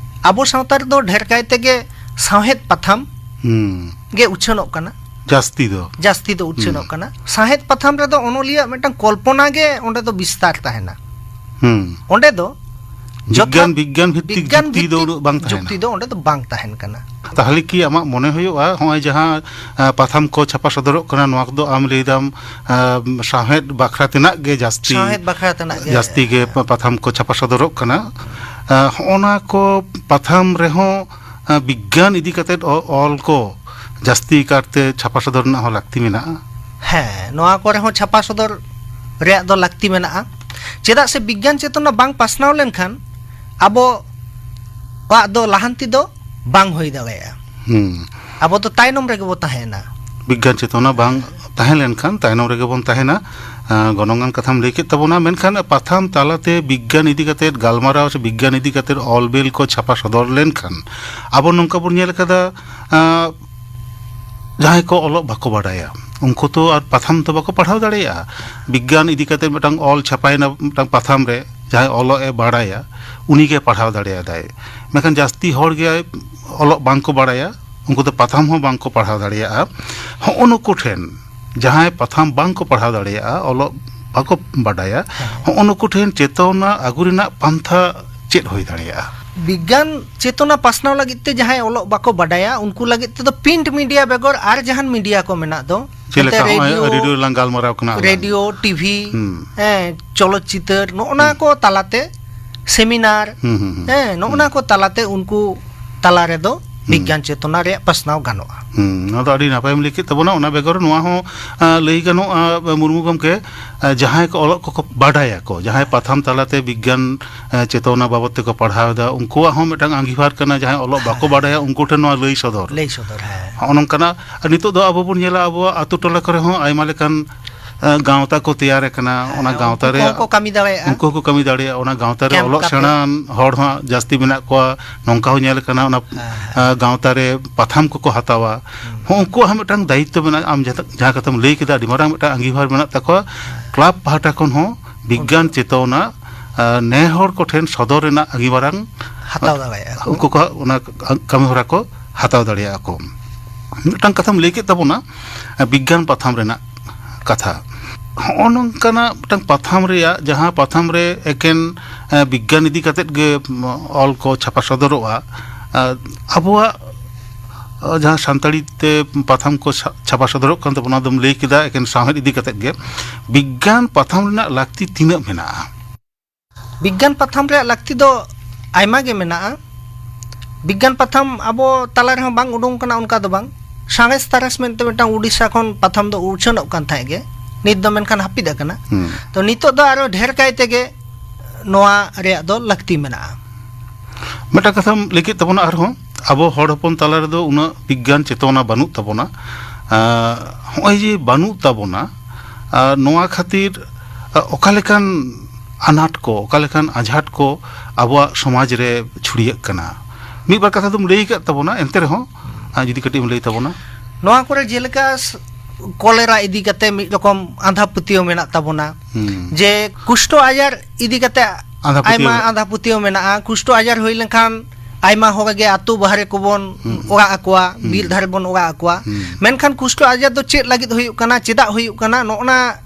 ᱟᱵᱚ ᱥᱟᱶᱛᱟ ᱨᱮᱫᱚ ᱰᱷᱮᱨ ᱠᱟᱭ ᱛᱮᱜᱮ ᱥᱟᱶᱦᱮᱫ ᱯᱟᱛᱷᱟᱢ ᱦᱩᱸ᱾ ᱜᱮ ᱩᱪᱷᱟᱹᱱᱚᱜ ᱠᱟᱱᱟ᱾ ᱡᱟᱹᱥᱛᱤ ᱫᱚ᱾ ᱡᱟᱹᱥᱛᱤ ᱫᱚ ᱩᱪᱷᱟᱹᱱᱚᱜ ᱦᱩᱸ᱾ ᱠᱟᱱᱟ᱾ ᱥᱟᱶᱦᱮᱫ ᱯᱟᱛᱷᱟᱢ ᱨᱮᱫᱚ ᱚᱱᱚᱞᱤᱭᱟᱹᱣᱟᱜ ᱢᱤᱫᱴᱟᱝ ᱠᱚᱞᱯᱚᱱᱟ ᱜᱮ ᱚᱸᱰᱮ ᱫᱚ ᱵᱤᱥᱛᱟᱨ ᱛᱟᱦᱮᱱᱟ᱾ ᱦᱩᱸ᱾ ᱚᱸᱰᱮ ᱫᱚ ᱵᱤᱜᱽᱜᱟᱱ, ᱡᱚᱛᱷᱟᱛ ᱵᱤᱜᱽᱜᱟᱱ ᱵᱷᱤᱛᱛᱤᱠ ᱵᱤᱜᱽᱜᱟᱱ ᱡᱩᱠᱛᱤ ᱫᱚ ᱵᱷᱤᱛᱛᱤᱠ ᱩᱱᱟᱹᱜ ᱵᱟᱝ ᱛᱟᱦᱮᱱᱟ᱾ ᱡᱩᱠᱛᱤ ᱫᱚ ᱚᱸᱰᱮ ᱫᱚ ᱵᱟᱝ ᱛᱟᱦᱮᱱ ᱠᱟᱱᱟ᱾ ᱛᱟᱦᱚᱞᱮ ᱠᱤ ᱟᱢᱟᱜ ᱢᱚᱱᱮ ᱦᱩᱭᱩᱜᱼᱟ, ᱦᱚᱸᱜᱼᱚᱭ ᱡᱟᱦᱟᱸ, ᱟ, ᱯᱟᱛᱷᱟᱢ ᱠᱚ ᱪᱷᱟᱯᱟ ᱥᱚᱫᱚᱨᱚᱜ ᱠᱟᱱᱟ, ᱱᱚᱣᱟ ᱠᱚᱫᱚ ᱟᱢ ᱞᱟᱹᱭ ᱫᱟᱢ, ᱟ, ᱥᱟᱶᱦᱮᱫ ᱵᱟᱠᱷᱨᱟ ᱛᱮᱱᱟᱜ ᱜᱮ ᱡᱟᱹᱥᱛᱤ, ᱥᱟᱶᱦᱮᱫ ᱵᱟᱠᱷᱨᱟ ᱛᱮᱱᱟᱜ ᱜᱮ᱾ ᱡᱟᱹᱥᱛᱤ ᱜᱮ ᱯᱟ-, ᱯᱟᱛᱷᱟᱢ ᱠᱚ ᱪᱷᱟᱯᱟ ᱥᱚᱫᱚᱨᱚᱜ ᱠᱟᱱᱟ? ᱟ, ᱦᱚᱸᱜᱼᱚ ᱱᱟ ᱠᱚ ᱯᱟᱛᱷᱟᱢ ᱨᱮᱦᱚᱸ, ᱟ, ᱵᱤᱜᱽᱜᱟᱱ ᱤᱫᱤ ᱠᱟᱛᱮᱫ ᱚ-, ᱚᱞ ᱠᱚ ᱡᱟᱹᱥᱛᱤ ᱠᱟᱨᱛᱮ ᱪᱷᱟᱯᱟ ᱥᱚᱫᱚᱨ ᱨᱮᱱᱟᱜ ᱦᱚᱸ ᱞᱟᱹᱠᱛᱤ ᱢᱮᱱᱟᱜᱼᱟ᱾ ᱦᱮᱸ, ᱱᱚᱣᱟ ᱠᱚᱨᱮ ᱦᱚᱸ ᱪᱷᱟᱯᱟ ᱥᱚᱫᱚᱨ ᱨᱮᱭᱟᱜ ᱫᱚ ᱞᱟᱹᱠᱛᱤ ᱢᱮᱱᱟᱜᱼᱟ᱾ ᱪᱮᱫᱟᱜ ᱥᱮ ᱵᱤᱜᱽᱜᱟᱱ ᱪᱮᱛᱚᱱᱟ ᱵᱟᱝ ᱯᱟᱥᱱᱟᱣ ᱞᱮᱱᱠᱷᱟᱱ ᱟᱵᱚᱣᱟᱜ ᱫᱚ ᱞᱟᱦᱟᱱᱛᱤ ᱫᱚ ᱵᱟᱝ ᱦᱩᱭ ᱫᱟᱲᱮᱭᱟᱜᱼᱟ᱾ ᱦᱩᱸ᱾ ᱟᱵᱚ ᱫᱚ ᱛᱟᱭᱱᱚᱢ ᱨᱮᱜᱮ ᱵᱚ ᱛᱟᱦᱮᱸᱭᱮᱱᱟ᱾ ᱵᱤᱜᱽᱜᱟᱱ ᱪᱮᱛᱚᱱᱟ ᱵᱟᱝ ᱛᱟᱦᱮᱸ ᱞᱮᱱᱠᱷᱟᱱ ᱛᱟᱭᱱᱚᱢ ᱨᱮᱜᱮ ᱵᱚᱱ ᱛᱟᱦᱮᱱᱟ᱾ ᱟᱸ, ᱜᱚᱱᱚᱝᱟᱱ ᱠᱟᱛᱷᱟᱢ ᱞᱟᱹᱭ ᱠᱮᱫ ᱛᱟᱵᱚᱱᱟ, ᱢᱮᱱᱠᱷᱟᱱ ᱯᱟᱛᱷᱟᱢ ᱛᱟᱞᱟᱛᱮ ᱵᱤᱜᱽᱜᱟᱱ ᱤᱫᱤ ᱠᱟᱛᱮᱫ ᱜᱟᱞᱢᱟᱨᱟᱣ ᱥᱮ ᱵᱤᱜᱽᱜᱟᱱ ᱤᱫᱤ ᱠᱟᱛᱮᱫ ᱚᱞ ᱵᱤᱞ ᱠᱚ ᱪᱷᱟᱯᱟ ᱥᱚᱫᱚᱨ ᱞᱮᱱᱠᱷᱟᱱ ᱟᱵᱚ ᱱᱚᱝᱠᱟ ᱵᱚᱱ ᱧᱮᱞ ᱠᱟᱫᱟ, ᱟᱸ, ᱡᱟᱦᱟᱸᱭ ᱠᱚ ᱚᱞᱚᱜ ᱵᱟᱠᱚ ᱵᱟᱰᱟᱭᱟ, ᱩᱱᱠᱩ ᱛᱚ ᱟᱨ ᱯᱟᱛᱷᱟᱢ ᱛᱚ ᱵᱟᱠᱚ ᱯᱟᱲᱦᱟᱣ ᱫᱟᱲᱮᱭᱟᱜᱼᱟ᱾ ᱵᱤᱜᱽᱜᱟᱱ ᱤᱫᱤ ᱠᱟᱛᱮ ᱢᱤᱫᱴᱟᱝ ᱚᱞ ᱪᱷᱟᱯᱟᱭᱮᱱᱟ ᱢᱤᱫᱴᱟᱝ ᱯᱟᱛᱷᱟᱢ ᱨᱮ, ᱡᱟᱦᱟᱸᱭ ᱚᱞᱚᱜ ᱮ ᱵᱟᱲᱟᱭᱟ, ᱩᱱᱤ ᱜᱮ ᱯᱟᱲᱦᱟᱣ ᱫᱟᱲᱮᱭᱟᱫᱟᱭ᱾ ᱢᱮᱱᱠᱷᱟᱱ ᱡᱟᱹᱥᱛᱤ ᱦᱚᱲ ᱜᱮ ᱚᱞᱚᱜ ᱵᱟᱝ ᱠᱚ ᱵᱟᱲᱟᱭᱟ, ᱩᱱᱠᱩ ᱫᱚ ᱯᱟᱛᱷᱟᱢ ᱦᱚᱸ ᱵᱟᱝ ᱠᱚ ᱯᱟᱲᱦᱟᱣ ᱫᱟᱲᱮᱭᱟᱜᱼᱟ᱾ ᱦᱚᱸᱜᱼᱚ ᱱᱩᱠᱩ ᱴᱷᱮᱱ, ᱡᱟᱦᱟᱸᱭ ᱯᱟᱛᱷᱟᱢ ᱵᱟᱝ ᱠᱚ ᱯᱟᱲᱦᱟᱣ ᱫᱟᱲᱮᱭᱟᱜᱼᱟ, ᱚᱞᱚᱜ ᱵᱟᱠᱚ ᱵᱟᱰᱟᱭᱟ, ᱦᱮᱸ᱾ ᱦᱚᱸᱜᱼᱚ ᱱᱩᱠᱩ ᱴᱷᱮᱱ ᱪᱮᱛᱚᱱᱟ ᱟᱹᱜᱩ ᱨᱮᱱᱟᱜ ᱯᱟᱱᱛᱷᱟ ᱪᱮᱫ ᱦᱩᱭ ᱫᱟᱲᱮᱭᱟᱜᱼᱟ? ᱵᱤᱜᱽᱜᱟᱱ ᱪᱮᱛᱚᱱᱟ ᱯᱟᱥᱱᱟᱣ ᱞᱟᱹᱜᱤᱫ ᱛᱮ ᱡᱟᱦᱟᱸᱭ ᱚᱞᱚᱜ ᱵᱟᱠᱚ ᱵᱟᱰᱟᱭᱟ, ᱩᱱᱠᱩ ᱞᱟᱹᱜᱤᱫ ᱛᱮᱫᱚ ᱯᱨᱤᱱᱴ ᱢᱤᱰᱤᱭᱟ ᱵᱮᱜᱚᱨ ᱟᱨ ᱡᱟᱦᱟᱱ ᱢᱤᱰᱤᱭᱟ ᱠᱚ ᱢᱮᱱᱟᱜ ᱫᱚ, ᱪᱮᱫ ᱞᱮᱠᱟ ᱮᱱᱛᱮ ᱦᱚᱸᱜᱼᱚᱭ ᱨᱮᱰᱤᱭᱳ, ᱨᱮᱰᱤᱭᱳ ᱨᱮᱞᱟᱝ ᱜᱟᱞᱢᱟᱨᱟᱣ ᱠᱟᱱᱟ, ᱟᱞᱟᱝ᱾ ᱨᱮᱰᱤᱭᱳ, ᱴᱤᱵᱷᱤ, ᱦᱩᱸ᱾ ᱦᱮᱸ, ᱪᱚᱞᱚᱛ ᱪᱤᱛᱟᱹᱨ, ᱱᱚᱜᱼᱚ ᱱᱟ ᱦᱩᱸ᱾ ᱠᱚ ᱛᱟᱞᱟᱛᱮ ᱥᱮᱢᱤᱱᱟᱨ, ᱦᱩᱸ, ᱦᱩᱸ, ᱦᱩᱸ᱾ ᱦᱮᱸ, ᱱᱚᱜᱼᱚ ᱱᱟ ᱦᱩᱸ᱾ ᱠᱚ ᱛᱟᱞᱟᱛᱮ ᱩᱱᱠᱩ ᱛᱟᱞᱟ ᱨᱮᱫᱚ ᱦᱩᱸ᱾ ᱵᱤᱜᱽᱜᱟᱱ ᱪᱮᱛᱚᱱᱟ ᱨᱮᱭᱟᱜ ᱯᱟᱥᱱᱟᱣ ᱜᱟᱱᱚᱜᱼᱟ᱾ ᱦᱩᱸ, ᱱᱚᱣᱟ ᱫᱚ ᱟᱹᱰᱤ ᱱᱟᱯᱟᱭᱮᱢ ᱞᱟᱹᱭ ᱠᱮᱫ ᱛᱟᱵᱚᱱᱟ᱾ ᱚᱱᱟ ᱵᱮᱜᱚᱨ ᱱᱚᱣᱟ ᱦᱚᱸ, ᱟ, ᱞᱟᱹᱭ ᱜᱟᱱᱚᱜᱼᱟ, ᱢᱩᱨᱢᱩ ᱜᱚᱢᱠᱮ, ᱟ, ᱡᱟᱦᱟᱸᱭ ᱠᱚ ᱚᱞᱚᱜ ᱠᱚᱠᱚ ᱵᱟᱰᱟᱭᱟᱠᱚ, ᱡᱟᱦᱟᱸᱭ ᱯᱟᱛᱷᱟᱢ ᱛᱟᱞᱟᱛᱮ ᱵᱤᱜᱽᱜᱟᱱ, ᱟ, ᱪᱮᱛᱚᱱᱟ ᱵᱟᱵᱚᱫ ᱛᱮᱠᱚ ᱯᱟᱲᱦᱟᱣ ᱮᱫᱟ, ᱩᱱᱠᱩᱣᱟᱜ ᱦᱚᱸ ᱢᱤᱫᱴᱟᱝ ᱟᱸᱜᱤᱵᱷᱟᱨ ᱠᱟᱱᱟ, ᱡᱟᱦᱟᱸᱭ ᱚᱞᱚᱜ ᱵᱟᱠᱚ ᱦᱮᱸ᱾ ᱵᱟᱰᱟᱭᱟ, ᱩᱱᱠᱩ ᱴᱷᱮᱱ ᱱᱚᱣᱟ ᱞᱟᱹᱭ ᱥᱚᱫᱚᱨ᱾ ᱞᱟᱹᱭ ᱥᱚᱫᱚᱨ, ᱦᱮᱸ᱾ ᱦᱚᱸᱜᱼᱚ ᱱᱚᱝᱠᱟᱱᱟᱜ, ᱟᱨ ᱱᱤᱛᱚᱜ ᱫᱚ ᱟᱵᱚ ᱵᱚᱱ ᱧᱮᱞᱟ, ᱟᱵᱚᱣᱟᱜ ᱟᱛᱳ ᱴᱚᱞᱟ ᱠᱚᱨᱮ ᱦᱚᱸ ᱟᱭᱢᱟ ᱞᱮᱠᱟᱱ, ᱟ, ᱜᱟᱶᱛᱟ ᱠᱚ ᱛᱮᱭᱟᱨ ᱟᱠᱟᱱᱟ᱾ ᱦᱮᱸ, ᱚᱱᱟ ᱜᱟᱶᱛᱟ ᱩᱱᱠᱩ ᱨᱮ ᱠᱚᱦᱚᱸ ᱠᱚ ᱠᱟᱹᱢᱤ ᱫᱟᱲᱮᱭᱟᱜᱼᱟ᱾ ᱩᱱᱠᱩ ᱦᱚᱸᱠᱚ ᱠᱟᱹᱢᱤ ᱫᱟᱲᱮᱭᱟᱜᱼᱟ᱾ ᱚᱱᱟ ᱜᱟᱶᱛᱟ ᱨᱮ ᱠᱮᱢᱯ ᱚᱞᱚᱜ ᱠᱟᱛᱮ᱾ ᱥᱮᱬᱟᱱ ᱦᱚᱲ ᱦᱚᱸ ᱡᱟᱹᱥᱛᱤ ᱢᱮᱱᱟᱜ ᱠᱚᱣᱟ, ᱱᱚᱝᱠᱟ ᱦᱚᱸ ᱧᱮᱞ ᱟᱠᱟᱱᱟ᱾ ᱚᱱᱟ, ᱦᱮᱸ, ᱦᱮᱸ᱾ ᱟ, ᱜᱟᱶᱛᱟ ᱨᱮ ᱯᱟᱛᱷᱟᱢ ᱠᱚᱠᱚ ᱦᱟᱛᱟᱣᱟ᱾ ᱦᱩᱸ᱾ ᱦᱚᱸ, ᱩᱱᱠᱩᱣᱟᱜ ᱦᱚᱸ ᱢᱤᱫᱴᱟᱝ ᱫᱟᱭᱤᱛᱛᱚ ᱢᱮᱱᱟᱜᱼᱟ᱾ ᱟᱢ ᱡᱟᱦᱟᱸ, ᱡᱟᱦᱟᱸ ᱠᱟᱛᱷᱟᱢ ᱞᱟᱹᱭ ᱠᱮᱫᱟ, ᱟᱹᱰᱤ ᱢᱟᱨᱟᱝ ᱢᱤᱫᱴᱟᱝ ᱟᱸᱜᱤᱵᱷᱟᱨ ᱢᱮᱱᱟᱜ ᱛᱟᱠᱚᱣᱟ᱾ ᱦᱮᱸ᱾ ᱠᱞᱟᱵᱽ ᱯᱟᱦᱴᱟ ᱠᱷᱚᱱ ᱦᱚᱸ ᱵᱤᱜᱽᱜᱟᱱ ᱩᱱᱠᱩ ᱪᱮᱛᱚᱱᱟ, ᱟ, ᱱᱮ ᱦᱚᱲ ᱠᱚᱴᱷᱮᱱ ᱥᱚᱫᱚᱨ ᱨᱮᱱᱟᱜ ᱟᱸᱜᱤᱵᱷᱟᱨᱟᱝ ᱦᱟᱛᱟᱣ ᱫᱟᱲᱮᱭᱟᱜᱼᱟ ᱠᱚ᱾ ᱩᱱᱠᱩ ᱠᱚ ᱚᱱᱟ ᱠᱟᱹᱢᱤ ᱦᱚᱨᱟ ᱠᱚ ᱦᱟᱛᱟᱣ ᱫᱟᱲᱮᱭᱟᱜᱼᱟ ᱠᱚ᱾ ᱢᱤᱫᱴᱟᱝ ᱠᱟᱛᱷᱟᱢ ᱞᱟᱹᱭ ᱠᱮᱫ ᱛᱟᱵᱚᱱᱟ, ᱟ, ᱵᱤᱜᱽᱜᱟᱱ ᱯᱟᱛᱷᱟᱢ ᱨᱮᱱᱟᱜ ᱠᱟᱛᱷᱟ᱾ ᱦᱚᱸᱜᱼᱚ ᱱᱚᱝᱠᱟᱱᱟᱜ ᱢᱤᱫᱴᱟᱝ ᱯᱟᱛᱷᱟᱢ ᱨᱮᱭᱟᱜ, ᱡᱟᱦᱟᱸ ᱯᱟᱛᱷᱟᱢ ᱨᱮ ᱮᱠᱮᱱ, ᱮ, ᱵᱤᱜᱽᱜᱟᱱ ᱤᱫᱤ ᱠᱟᱛᱮᱫ ᱜᱮ, ᱚᱞ ᱠᱚ ᱪᱷᱟᱯᱟ ᱥᱚᱫᱚᱨᱚᱜᱼᱟ, ᱟ, ᱟᱵᱚᱣᱟᱜ, ᱟ, ᱡᱟᱦᱟᱸ ᱥᱟᱱᱛᱟᱲᱤ ᱛᱮ ᱯᱟᱛᱷᱟᱢ ᱠᱚ ᱪᱷᱟ-, ᱪᱷᱟᱯᱟ ᱥᱚᱫᱚᱨᱚᱜ ᱠᱟᱱ ᱛᱟᱵᱚᱱᱟ, ᱚᱱᱟ ᱫᱚᱢ ᱞᱟᱹᱭ ᱠᱮᱫᱟ, ᱮᱠᱮᱱ ᱥᱟᱶᱦᱮᱫ ᱤᱫᱤ ᱠᱟᱛᱮᱫ ᱜᱮ᱾ ᱵᱤᱜᱽᱜᱟᱱ ᱯᱟᱛᱷᱟᱢ ᱨᱮᱱᱟᱜ ᱞᱟᱹᱠᱛᱤ ᱛᱤᱱᱟᱹᱜ ᱢᱮᱱᱟᱜᱼᱟ? ᱵᱤᱜᱽᱜᱟᱱ ᱯᱟᱛᱷᱟᱢ ᱨᱮᱭᱟᱜ ᱞᱟᱹᱠᱛᱤ ᱫᱚ ᱟᱭᱢᱟ ᱜᱮ ᱢᱮᱱᱟᱜᱼᱟ᱾ ᱵᱤᱜᱽᱜᱟᱱ ᱯᱟᱛᱷᱟᱢ ᱟᱵᱚ ᱛᱟᱞᱟ ᱨᱮᱦᱚᱸ ᱵᱟᱝ ᱩᱰᱩᱝ ᱠᱟᱱᱟ, ᱚᱱᱠᱟ ᱫᱚ ᱵᱟᱝ᱾ ᱥᱟᱬᱮᱥ ᱛᱟᱨᱟᱥ ᱢᱮᱱᱛᱮ ᱢᱤᱫᱴᱟᱝ ᱩᱰᱤᱥᱟ ᱠᱷᱚᱱ ᱯᱟᱛᱷᱟᱢ ᱫᱚ ᱩᱪᱷᱟᱹᱱᱚᱜ ᱠᱟᱱ ᱛᱟᱦᱮᱸᱫ ᱜᱮ, ᱱᱤᱛ ᱫᱚ ᱢᱮᱱᱠᱷᱟᱱ ᱦᱟᱹᱯᱤᱫ ᱟᱠᱟᱱᱟ᱾ ᱦᱩᱸ᱾ ᱛᱚ, ᱱᱤᱛᱚᱜ ᱫᱚ ᱟᱨᱚ ᱰᱷᱮᱨ ᱠᱟᱭ ᱛᱮᱜᱮ ᱱᱚᱣᱟ ᱨᱮᱭᱟᱜ ᱫᱚ ᱞᱟᱹᱠᱛᱤ ᱢᱮᱱᱟᱜᱼᱟ᱾ ᱢᱤᱫᱴᱟᱝ ᱠᱟᱛᱷᱟᱢ ᱞᱟᱹᱭ ᱠᱮᱫ ᱛᱟᱵᱚᱱᱟ, ᱟᱨᱦᱚᱸ ᱟᱵᱚ ᱦᱚᱲ ᱦᱚᱯᱚᱱ ᱛᱟᱞᱟ ᱨᱮᱫᱚ ᱩᱱᱟᱹᱜ ᱵᱤᱜᱽᱜᱟᱱ ᱪᱮᱛᱚᱱᱟ ᱵᱟᱹᱱᱩᱜ ᱛᱟᱵᱚᱱᱟ᱾ ᱟᱸ, ᱦᱚᱸᱜᱼᱚᱭ ᱡᱮ ᱵᱟᱹᱱᱩᱜ ᱛᱟᱵᱚᱱᱟ, ᱟᱸ, ᱱᱚᱣᱟ ᱠᱷᱟᱹᱛᱤᱨ, ᱟᱸ, ᱚᱠᱟ ᱞᱮᱠᱟᱱ ᱟᱱᱟᱴ ᱠᱚ, ᱚᱠᱟ ᱞᱮᱠᱟᱱ ᱟᱡᱷᱟᱴ ᱠᱚ ᱟᱵᱚᱣᱟᱜ ᱥᱚᱢᱟᱡᱽ ᱨᱮ ᱪᱷᱩᱲᱭᱟᱹᱜ ᱠᱟᱱᱟ? ᱢᱤᱫ ᱵᱟᱨ ᱠᱟᱛᱷᱟ ᱫᱚᱢ ᱞᱟᱹᱭ ᱟᱠᱟᱫ ᱛᱟᱵᱚᱱᱟ, ᱮᱱᱛᱮ ᱨᱮᱦᱚᱸ, ᱟᱸ, ᱡᱩᱫᱤ ᱠᱟᱹᱴᱤᱡ ᱮᱢ ᱞᱟᱹᱭ ᱛᱟᱵᱚᱱᱟ᱾ ᱱᱚᱣᱟ ᱠᱚᱨᱮ ᱡᱮᱞᱮᱠᱟ ᱥ-, ᱠᱚᱞᱮᱨᱟ ᱤᱫᱤ ᱠᱟᱛᱮ ᱢᱤᱫ ᱨᱚᱠᱚᱢ ᱟᱸᱫᱷᱟ ᱯᱟᱹᱛᱭᱟᱹᱣ ᱢᱮᱱᱟᱜ ᱛᱟᱵᱚᱱᱟ᱾ ᱦᱩᱸ᱾ ᱡᱮ ᱠᱩᱥᱴᱚ ᱟᱡᱟᱨ ᱤᱫᱤ ᱠᱟᱛᱮ ᱟᱸᱫᱷᱟ ᱯᱟᱹᱛᱭᱟᱹᱣ ᱟᱭᱢᱟ ᱢᱮᱱᱟᱜᱼᱟ᱾ ᱟᱸᱫᱷᱟ ᱯᱟᱹᱛᱭᱟᱹᱣ ᱢᱮᱱᱟᱜᱼᱟ᱾ ᱠᱩᱥᱴᱚ ᱟᱡᱟᱨ ᱦᱩᱭ ᱞᱮᱱᱠᱷᱟᱱ ᱟᱭᱢᱟ ᱦᱚᱲ ᱜᱮ ᱟᱹᱛᱩ ᱵᱟᱦᱨᱮ ᱠᱚᱵᱚᱱ ᱦᱩᱸ᱾ ᱚᱲᱟᱜ ᱟᱠᱚᱣᱟ, ᱦᱩᱸ᱾ ᱵᱤᱨ ᱫᱷᱟᱨᱮ ᱵᱚᱱ ᱚᱲᱟᱜ ᱟᱠᱚᱣᱟ᱾ ᱦᱩᱸ᱾ ᱢᱮᱱᱠᱷᱟᱱ ᱠᱩᱥᱴᱚ ᱟᱡᱟᱨ ᱫᱚ ᱪᱮᱫ ᱞᱟᱹᱜᱤᱫ ᱦᱩᱭᱩᱜ ᱠᱟᱱᱟ, ᱪᱮᱫᱟᱜ ᱦᱩᱭᱩᱜ ᱠᱟᱱᱟ, ᱱᱚᱜᱼᱱᱟ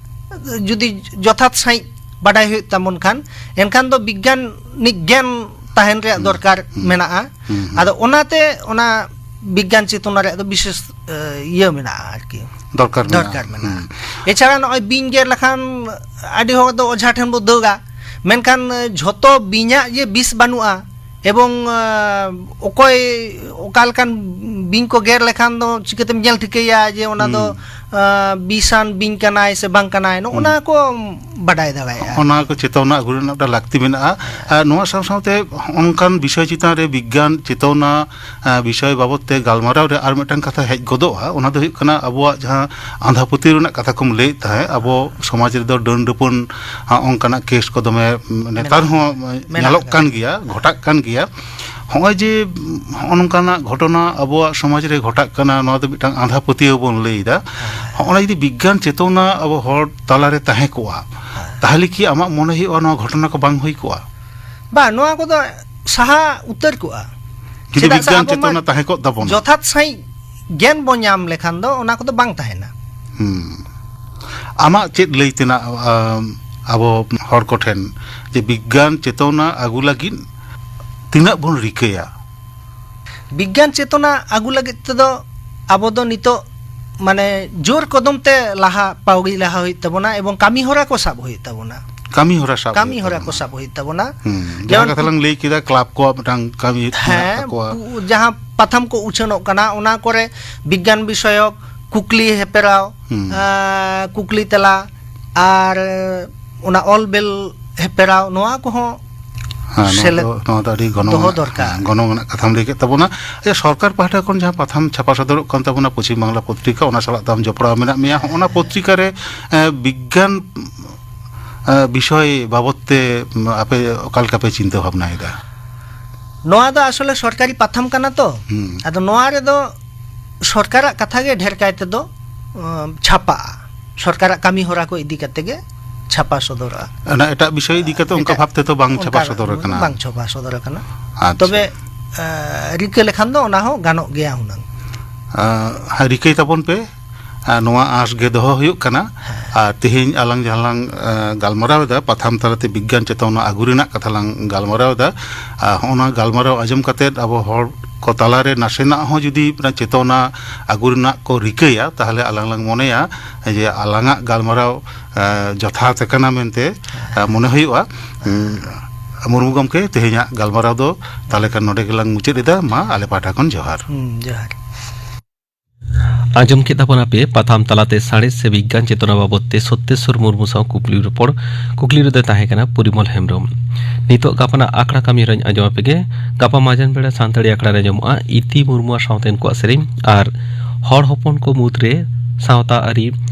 ᱡᱩᱫᱤ ᱡᱚᱛᱷᱟᱛ ᱥᱟᱺᱦᱤᱡ ᱵᱟᱰᱟᱭ ᱦᱩᱭᱩᱜ ᱛᱟᱵᱚᱱ ᱠᱷᱟᱱ, ᱮᱱᱠᱷᱟᱱ ᱫᱚ ᱵᱤᱜᱽᱜᱟᱱᱤᱠ ᱜᱮᱭᱟᱱ ᱛᱟᱦᱮᱱ ᱨᱮᱭᱟᱜ ᱦᱩᱸ᱾ ᱫᱚᱨᱠᱟᱨ ᱦᱩᱸ᱾ ᱢᱮᱱᱟᱜᱼᱟ᱾ ᱦᱩᱸ, ᱦᱩᱸ᱾ ᱟᱫᱚ ᱚᱱᱟᱛᱮ ᱚᱱᱟ ᱵᱤᱜᱽᱜᱟᱱ ᱪᱮᱛᱚᱱᱟ ᱨᱮᱭᱟᱜ ᱫᱚ ᱵᱤᱥᱮᱥ, ᱮ, ᱤᱭᱟᱹ ᱢᱮᱱᱟᱜᱼᱟ ᱟᱨᱠᱤ᱾ ᱫᱚᱨᱠᱟᱨ ᱢᱮᱱᱟᱜᱼᱟ᱾ ᱫᱚᱨᱠᱟᱨ ᱢᱮᱱᱟᱜᱼᱟ᱾ ᱦᱩᱸ᱾ ᱮᱪᱷᱟᱲᱟ ᱱᱚᱜᱼᱚᱭ ᱵᱤᱧ ᱜᱮᱨ ᱞᱮᱠᱷᱟᱱ ᱟᱹᱰᱤ ᱦᱚᱲ ᱫᱚ ᱚᱡᱷᱟ ᱴᱷᱮᱱ ᱵᱚ ᱫᱟᱹᱲᱟ, ᱢᱮᱱᱠᱷᱟᱱ, ᱮ, ᱡᱷᱚᱛᱚ ᱵᱤᱧᱟᱜ ᱡᱮ ᱵᱤᱥ ᱵᱟᱹᱱᱩᱜᱼᱟ, ᱮᱵᱚᱝ, ᱮ, ᱚᱠᱚᱭ ᱚᱠᱟ ᱞᱮᱠᱟᱱ ᱵᱤᱧ ᱠᱚ ᱜᱮᱨ ᱞᱮᱠᱷᱟᱱ ᱫᱚ ᱪᱤᱠᱟᱹᱛᱮᱢ ᱧᱮᱞ ᱴᱷᱤᱠᱟᱹᱭᱟ ᱡᱮ ᱚᱱᱟ ᱫᱚ, ᱦᱩᱸ᱾ ᱮ, ᱵᱤᱥᱟᱱ ᱵᱤᱧ ᱠᱟᱱᱟᱭ ᱥᱮ ᱵᱟᱝ ᱠᱟᱱᱟᱭ, ᱱᱚᱜᱼᱚ ᱦᱩᱸ᱾ ᱱᱟ ᱠᱚ ᱵᱟᱰᱟᱭ ᱫᱟᱲᱮᱭᱟᱜᱼᱟ᱾ ᱚᱱᱟ ᱠᱚ ᱪᱮᱛᱟᱣᱱᱟ ᱟᱹᱜᱩ ᱨᱮᱱᱟᱜ ᱢᱤᱫᱴᱟᱝ ᱞᱟᱹᱠᱛᱤ ᱢᱮᱱᱟᱜᱼᱟ᱾ ᱟᱨ ᱱᱚᱣᱟ ᱥᱟᱶ ᱥᱟᱶᱛᱮ ᱚᱱᱠᱟᱱ ᱵᱤᱥᱚᱭ ᱪᱮᱛᱟᱱ ᱨᱮ ᱵᱤᱜᱽᱜᱟᱱ ᱪᱮᱛᱟᱣᱱᱟ, ᱮ, ᱵᱤᱥᱚᱭ ᱵᱟᱵᱚᱛ ᱛᱮ ᱜᱟᱞᱢᱟᱨᱟᱣ ᱨᱮ ᱟᱨ ᱢᱤᱫᱴᱟᱝ ᱠᱟᱛᱷᱟ ᱦᱮᱡ ᱜᱚᱫᱚᱜᱼᱟ, ᱚᱱᱟ ᱫᱚ ᱦᱩᱭᱩᱜ ᱠᱟᱱᱟ ᱟᱵᱚᱣᱟᱜ ᱡᱟᱦᱟᱸ ᱟᱸᱫᱷᱟ ᱯᱟᱹᱛᱭᱟᱹᱣ ᱨᱮᱱᱟᱜ ᱠᱟᱛᱷᱟ ᱠᱚᱢ ᱞᱟᱹᱭᱮᱫ ᱛᱟᱦᱮᱸᱫ, ᱟᱵᱚ ᱥᱚᱢᱟᱡᱽ ᱨᱮᱫᱚ ᱰᱟᱹᱱ ᱰᱟᱹᱯᱟᱹᱱ, ᱟ, ᱚᱱᱠᱟᱱᱟᱜ ᱠᱮᱥ ᱠᱚ ᱫᱚᱢᱮ, ᱩᱢ, ᱱᱮᱛᱟᱨ ᱢᱮᱱᱟᱜ ᱦᱚᱸ ᱟᱠᱟᱫᱟ᱾ ᱧᱮᱞᱚᱜ ᱢᱮᱱᱟᱜ ᱠᱟᱱ ᱟᱠᱟᱫᱟ᱾ ᱜᱮᱭᱟ, ᱜᱷᱚᱴᱟᱜ ᱠᱟᱱ ᱜᱮᱭᱟ᱾ ᱦᱚᱸᱜᱼᱚᱭ ᱡᱮ, ᱩᱢ, ᱦᱚᱸᱜᱼᱚ ᱱᱚᱝᱠᱟᱱᱟᱜ ᱜᱷᱚᱴᱚᱱᱟ ᱟᱵᱚᱣᱟᱜ ᱥᱚᱢᱟᱡᱽ ᱨᱮ ᱜᱷᱚᱴᱟᱜ ᱠᱟᱱᱟ, ᱱᱚᱣᱟ ᱫᱚ ᱢᱤᱫᱴᱟᱝ ᱟᱸᱫᱷᱟ ᱯᱟᱹᱛᱭᱟᱹᱣ ᱵᱚᱱ ᱞᱟᱹᱭ ᱮᱫᱟ᱾ ᱦᱮᱸ᱾ ᱦᱚᱸᱜᱼᱚ ᱱᱟ ᱡᱩᱫᱤ ᱵᱤᱜᱽᱜᱟᱱ ᱪᱮᱛᱚᱱᱟ ᱟᱵᱚ ᱦᱚᱲ ᱛᱟᱞᱟᱨᱮ ᱛᱟᱦᱮᱸ ᱠᱚᱜᱼᱟ, ᱦᱮᱸ᱾ ᱛᱟᱦᱚᱞᱮ ᱠᱤ ᱟᱢᱟᱜ ᱢᱚᱱᱮ ᱦᱩᱭᱩᱜᱼᱟ ᱱᱚᱣᱟ ᱜᱷᱚᱴᱚᱱᱟ ᱠᱚ ᱵᱟᱝ ᱦᱩᱭ ᱠᱚᱜᱼᱟ? ᱵᱟᱝ, ᱱᱚᱣᱟ ᱠᱚᱫᱚ ᱥᱟᱦᱟ ᱩᱛᱟᱹᱨ ᱠᱚᱜᱼᱟ᱾ ᱡᱩᱫᱤ ᱪᱮᱫᱟᱜ ᱥᱮ ᱵᱤᱜᱽᱜᱟᱱ ᱟᱵᱚ ᱢᱟ ᱪᱮᱛᱚᱱᱟ ᱛᱟᱦᱮᱸ ᱠᱚᱜ ᱛᱟᱵᱚᱱᱟ᱾ ᱡᱚᱛᱷᱟᱛ ᱥᱟᱺᱦᱤᱡ ᱜᱮᱭᱟᱱ ᱵᱚᱱ ᱧᱟᱢ ᱞᱮᱠᱷᱟᱱ ᱫᱚ ᱚᱱᱟ ᱠᱚᱫᱚ ᱵᱟᱝ ᱛᱟᱦᱮᱱᱟ᱾ ᱦᱩᱸ᱾ ᱟᱢᱟᱜ ᱪᱮᱫ ᱞᱟᱹᱭ ᱛᱮᱱᱟᱜ, ᱟᱢ, ᱟᱵᱚ ᱦᱚᱲ ᱠᱚᱴᱷᱮᱱ ᱡᱮ ᱵᱤᱜᱽᱜᱟᱱ ᱪᱮᱛᱚᱱᱟ ᱟᱹᱜᱩ ᱞᱟᱹᱜᱤᱫ ᱛᱤᱱᱟᱹᱜ ᱵᱚᱱ ᱨᱤᱠᱟᱹᱭᱟ? ᱵᱤᱜᱽᱜᱟᱱ ᱪᱮᱛᱚᱱᱟ ᱟᱹᱜᱩ ᱞᱟᱹᱜᱤᱫ ᱛᱮᱫᱚ ᱟᱵᱚ ᱫᱚ ᱱᱤᱛᱚᱜ ᱢᱟᱱᱮ ᱡᱳᱨ ᱠᱚᱫᱚᱢ ᱛᱮ ᱞᱟᱦᱟ ᱯᱟᱹᱣᱲᱤ ᱞᱟᱦᱟ ᱦᱩᱭᱩᱜ ᱛᱟᱵᱚᱱᱟ ᱮᱵᱚᱝ ᱠᱟᱹᱢᱤ ᱦᱚᱨᱟ ᱠᱚ ᱥᱟᱵ ᱦᱩᱭᱩᱜ ᱛᱟᱵᱚᱱᱟ᱾ ᱠᱟᱹᱢᱤ ᱦᱚᱨᱟ ᱥᱟᱵ ᱠᱟᱹᱢᱤ ᱦᱩᱭᱩᱜ ᱦᱚᱨᱟ ᱛᱟᱵᱚᱱᱟ᱾ ᱠᱚ ᱥᱟᱵ ᱦᱩᱭᱩᱜ ᱛᱟᱵᱚᱱᱟ᱾ ᱦᱩᱸ, ᱡᱟᱦᱟᱸ ᱡᱮᱢᱚᱱ ᱠᱟᱛᱷᱟ ᱞᱟᱝ ᱞᱟᱹᱭ ᱠᱮᱫᱟ, ᱠᱞᱟᱵᱽ ᱠᱚᱣᱟᱜ ᱢᱤᱫᱴᱟᱝ ᱠᱟᱹᱢᱤ ᱢᱮᱱᱟᱜ ᱦᱮᱸ, ᱛᱟᱠᱚᱣᱟ᱾ ᱯᱩ-, ᱡᱟᱦᱟᱸ ᱯᱟᱛᱷᱟᱢ ᱠᱚ ᱩᱪᱷᱟᱹᱱᱚᱜ ᱠᱟᱱᱟ, ᱚᱱᱟ ᱠᱚᱨᱮ ᱵᱤᱜᱽᱜᱟᱱ ᱵᱤᱥᱚᱭᱚᱠ ᱠᱩᱠᱞᱤ ᱦᱮᱯᱨᱟᱣ, ᱦᱩᱸ᱾ ᱟᱸ, ᱠᱩᱠᱞᱤ ᱛᱮᱞᱟ, ᱟᱨ ᱚᱱᱟ ᱚᱞ ᱵᱮᱞ ᱦᱮᱯᱨᱟᱣ, ᱱᱚᱣᱟ ᱠᱚᱦᱚᱸ ᱦᱮᱸ, ᱱᱚᱣᱟ ᱥᱮᱞᱮᱫ ᱫᱚ, ᱱᱚᱣᱟ ᱫᱚ ᱟᱹᱰᱤ ᱜᱚᱱᱚᱝ ᱫᱚᱦᱚ ᱟᱱᱟᱜ, ᱫᱚᱨᱠᱟᱨ᱾ ᱦᱮᱸ, ᱜᱚᱱᱚᱝ ᱟᱱᱟᱜ ᱠᱟᱛᱷᱟᱢ ᱞᱟᱹᱭ ᱠᱮᱫ ᱛᱟᱵᱚᱱᱟ᱾ ᱟᱪᱪᱷᱟ, ᱥᱚᱨᱠᱟᱨ ᱯᱟᱦᱴᱟ ᱠᱷᱚᱱ ᱡᱟᱦᱟᱸ ᱯᱟᱛᱷᱟᱢ ᱪᱷᱟᱯᱟ ᱥᱚᱫᱚᱨᱚᱜ ᱠᱟᱱ ᱛᱟᱵᱚᱱᱟ, ᱯᱚᱪᱷᱤᱢ ᱵᱟᱝᱞᱟ ᱯᱚᱛᱨᱤᱠᱟ, ᱚᱱᱟ ᱥᱟᱞᱟᱜ ᱫᱚ ᱟᱢ ᱡᱚᱯᱲᱟᱣ ᱢᱮᱱᱟᱜ ᱢᱮᱭᱟ᱾ ᱦᱚᱸᱜᱼᱚ ᱱᱟ ᱯᱚᱛᱨᱤᱠᱟ ᱨᱮ, ᱮᱸ, ᱵᱤᱜᱽᱜᱟᱱ, ᱮᱸ, ᱵᱤᱥᱚᱭ ᱵᱟᱵᱚᱛ ᱛᱮ, ᱩᱸ, ᱟᱯᱮ ᱚᱠᱟ ᱞᱮᱠᱟ ᱯᱮ ᱪᱤᱱᱛᱟᱹ ᱵᱷᱟᱵᱽᱱᱟᱭᱮᱫᱟ? ᱱᱚᱣᱟ ᱫᱚ ᱟᱥᱚᱞᱮ ᱥᱚᱨᱠᱟᱨᱤ ᱯᱟᱛᱷᱟᱢ ᱠᱟᱱᱟ ᱛᱚ᱾ ᱦᱩᱸ᱾ ᱟᱫᱚ ᱱᱚᱣᱟ ᱨᱮᱫᱚ ᱥᱚᱨᱠᱟᱨᱟᱜ ᱠᱟᱛᱷᱟ ᱜᱮ ᱰᱷᱮᱨ ᱠᱟᱭ ᱛᱮᱫᱚ ᱟᱸ, ᱪᱷᱟᱯᱟᱜᱼᱟ᱾ ᱥᱚᱨᱠᱟᱨᱟᱜ ᱠᱟᱹᱢᱤ ᱦᱚᱨᱟ ᱠᱚ ᱤᱫᱤ ᱠᱟᱛᱮ ᱜᱮ ᱪᱷᱟᱯᱟ ᱥᱚᱫᱚᱨᱚᱜᱼᱟ᱾ ᱚᱱᱟ ᱮᱴᱟᱜ ᱵᱤᱥᱚᱭ ᱤᱫᱤ ᱠᱟᱛᱮ ᱚᱱᱠᱟ ᱮᱴᱟᱜ ᱵᱷᱟᱵ ᱛᱮᱫᱚ ᱵᱟᱝ ᱪᱷᱟᱯᱟ ᱚᱱᱠᱟ ᱥᱚᱫᱚᱨ ᱟᱠᱟᱱᱟ? ᱵᱟᱝ ᱪᱷᱟᱯᱟ ᱥᱚᱫᱚᱨ ᱟᱠᱟᱱᱟ᱾ ᱟᱪᱪᱷᱟ᱾ ᱛᱚᱵᱮ, ᱟᱸ, ᱨᱤᱠᱟᱹ ᱞᱮᱠᱷᱟᱱ ᱫᱚ ᱚᱱᱟ ᱦᱚᱸ ᱜᱟᱱᱚᱜ ᱜᱮᱭᱟ ᱦᱩᱱᱟᱹᱝ᱾ ᱟᱸ, ᱦᱮᱸ, ᱨᱤᱠᱟᱹᱭ ᱛᱟᱵᱚᱱ ᱯᱮ᱾ ᱟᱸ, ᱱᱚᱣᱟ ᱟᱸᱥ ᱜᱮ ᱫᱚᱦᱚ ᱦᱩᱭᱩᱜ ᱠᱟᱱᱟ᱾ ᱦᱮᱸ᱾ ᱟᱨ ᱛᱮᱦᱮᱧ ᱟᱞᱟᱝ ᱡᱟᱦᱟᱸ ᱞᱟᱝ, ᱟᱸ, ᱜᱟᱞᱢᱟᱨᱟᱣ ᱮᱫᱟ, ᱯᱟᱛᱷᱟᱢ ᱛᱟᱞᱟᱛᱮ ᱵᱤᱜᱽᱜᱟᱱ ᱪᱮᱛᱟᱣᱱᱟ ᱟᱹᱜᱩ ᱨᱮᱱᱟᱜ ᱠᱟᱛᱷᱟ ᱞᱟᱝ ᱜᱟᱞᱢᱟᱨᱟᱣ ᱮᱫᱟ᱾ ᱟᱨ ᱦᱚᱸᱜᱼᱚ ᱱᱟ ᱜᱟᱞᱢᱟᱨᱟᱣ ᱟᱸᱡᱚᱢ ᱠᱟᱛᱮᱫ ᱟᱵᱚ ᱦᱚᱲ ᱠᱚ ᱛᱟᱞᱟᱨᱮ ᱱᱟᱥᱮᱱᱟᱜ ᱦᱚᱸ ᱡᱩᱫᱤ ᱢᱤᱫᱴᱟᱝ ᱪᱮᱛᱚᱱᱟ ᱟᱹᱜᱩ ᱨᱮᱱᱟᱜ ᱠᱚ ᱨᱤᱠᱟᱹᱭᱟ, ᱛᱟᱦᱚᱞᱮ ᱟᱞᱟᱝ ᱞᱟᱝ ᱢᱚᱱᱮᱭᱟ ᱡᱮ ᱟᱞᱟᱝᱟᱜ ᱜᱟᱞᱢᱟᱨᱟᱣ, ᱮ, ᱡᱚᱛᱷᱟᱛ ᱟᱠᱟᱱᱟ ᱢᱮᱱᱛᱮ, ᱮ, ᱢᱚᱱᱮ ᱦᱩᱭᱩᱜᱼᱟ᱾ ᱩᱸ, ᱢᱩᱨᱢᱩ ᱜᱚᱢᱠᱮ, ᱛᱮᱦᱮᱧᱟᱜ ᱜᱟᱞᱢᱟᱨᱟᱣ ᱫᱚ ᱛᱟᱦᱚᱞᱮ ᱠᱷᱟᱱ ᱱᱚᱰᱮ ᱜᱮᱞᱟᱝ ᱢᱩᱪᱟᱹᱫ ᱮᱫᱟ᱾ ᱢᱟ ᱟᱞᱮ ᱯᱟᱦᱴᱟ ᱠᱷᱚᱱ ᱡᱚᱦᱟᱨ᱾ ᱦᱩᱸ, ᱡᱚᱦᱟᱨ᱾ ᱟᱸᱡᱚᱢ ᱠᱮᱫ ᱛᱟᱵᱚᱱᱟ ᱯᱮ ᱯᱟᱛᱷᱟᱢ ᱛᱟᱞᱟᱛᱮ ᱥᱟᱬᱮᱥ ᱥᱮ ᱵᱤᱜᱽᱜᱟᱱ ᱪᱮᱛᱚᱱᱟ ᱵᱟᱵᱚᱛ ᱛᱮ ᱥᱚᱛᱭᱮᱥᱣᱚᱨ ᱢᱩᱨᱢᱩ ᱥᱟᱶ ᱠᱩᱠᱞᱤ ᱨᱚᱯᱚᱲ᱾ ᱠᱩᱠᱞᱤ ᱨᱮᱫᱚ ᱛᱟᱦᱮᱸ ᱠᱟᱱᱟ ᱯᱚᱨᱤᱢᱚᱞ ᱦᱮᱢᱵᱨᱚᱢ᱾ ᱱᱤᱛᱚᱜ ᱜᱟᱯᱟᱱᱟᱜ ᱟᱠᱷᱲᱟ ᱠᱟᱹᱢᱤ ᱦᱚᱨᱟᱧ ᱟᱸᱡᱚᱢ ᱟᱯᱮ ᱜᱮ᱾ ᱜᱟᱯᱟ ᱢᱟᱡᱟᱱ ᱵᱮᱲᱟ ᱥᱟᱱᱛᱟᱲᱤ ᱟᱠᱷᱲᱟ ᱨᱮ ᱟᱸᱡᱚᱢᱚᱜᱼᱟ ᱤᱛᱤ ᱢᱩᱨᱢᱩ ᱟᱨ ᱥᱟᱶᱛᱮᱱ ᱠᱚᱣᱟᱜ ᱥᱮᱨᱮᱧ ᱟᱨ ᱦᱚᱲ ᱦᱚᱯᱚᱱ ᱠᱚ ᱢᱩᱫᱽᱨᱮ ᱥᱟᱶᱛᱟ ᱟᱹᱨᱤ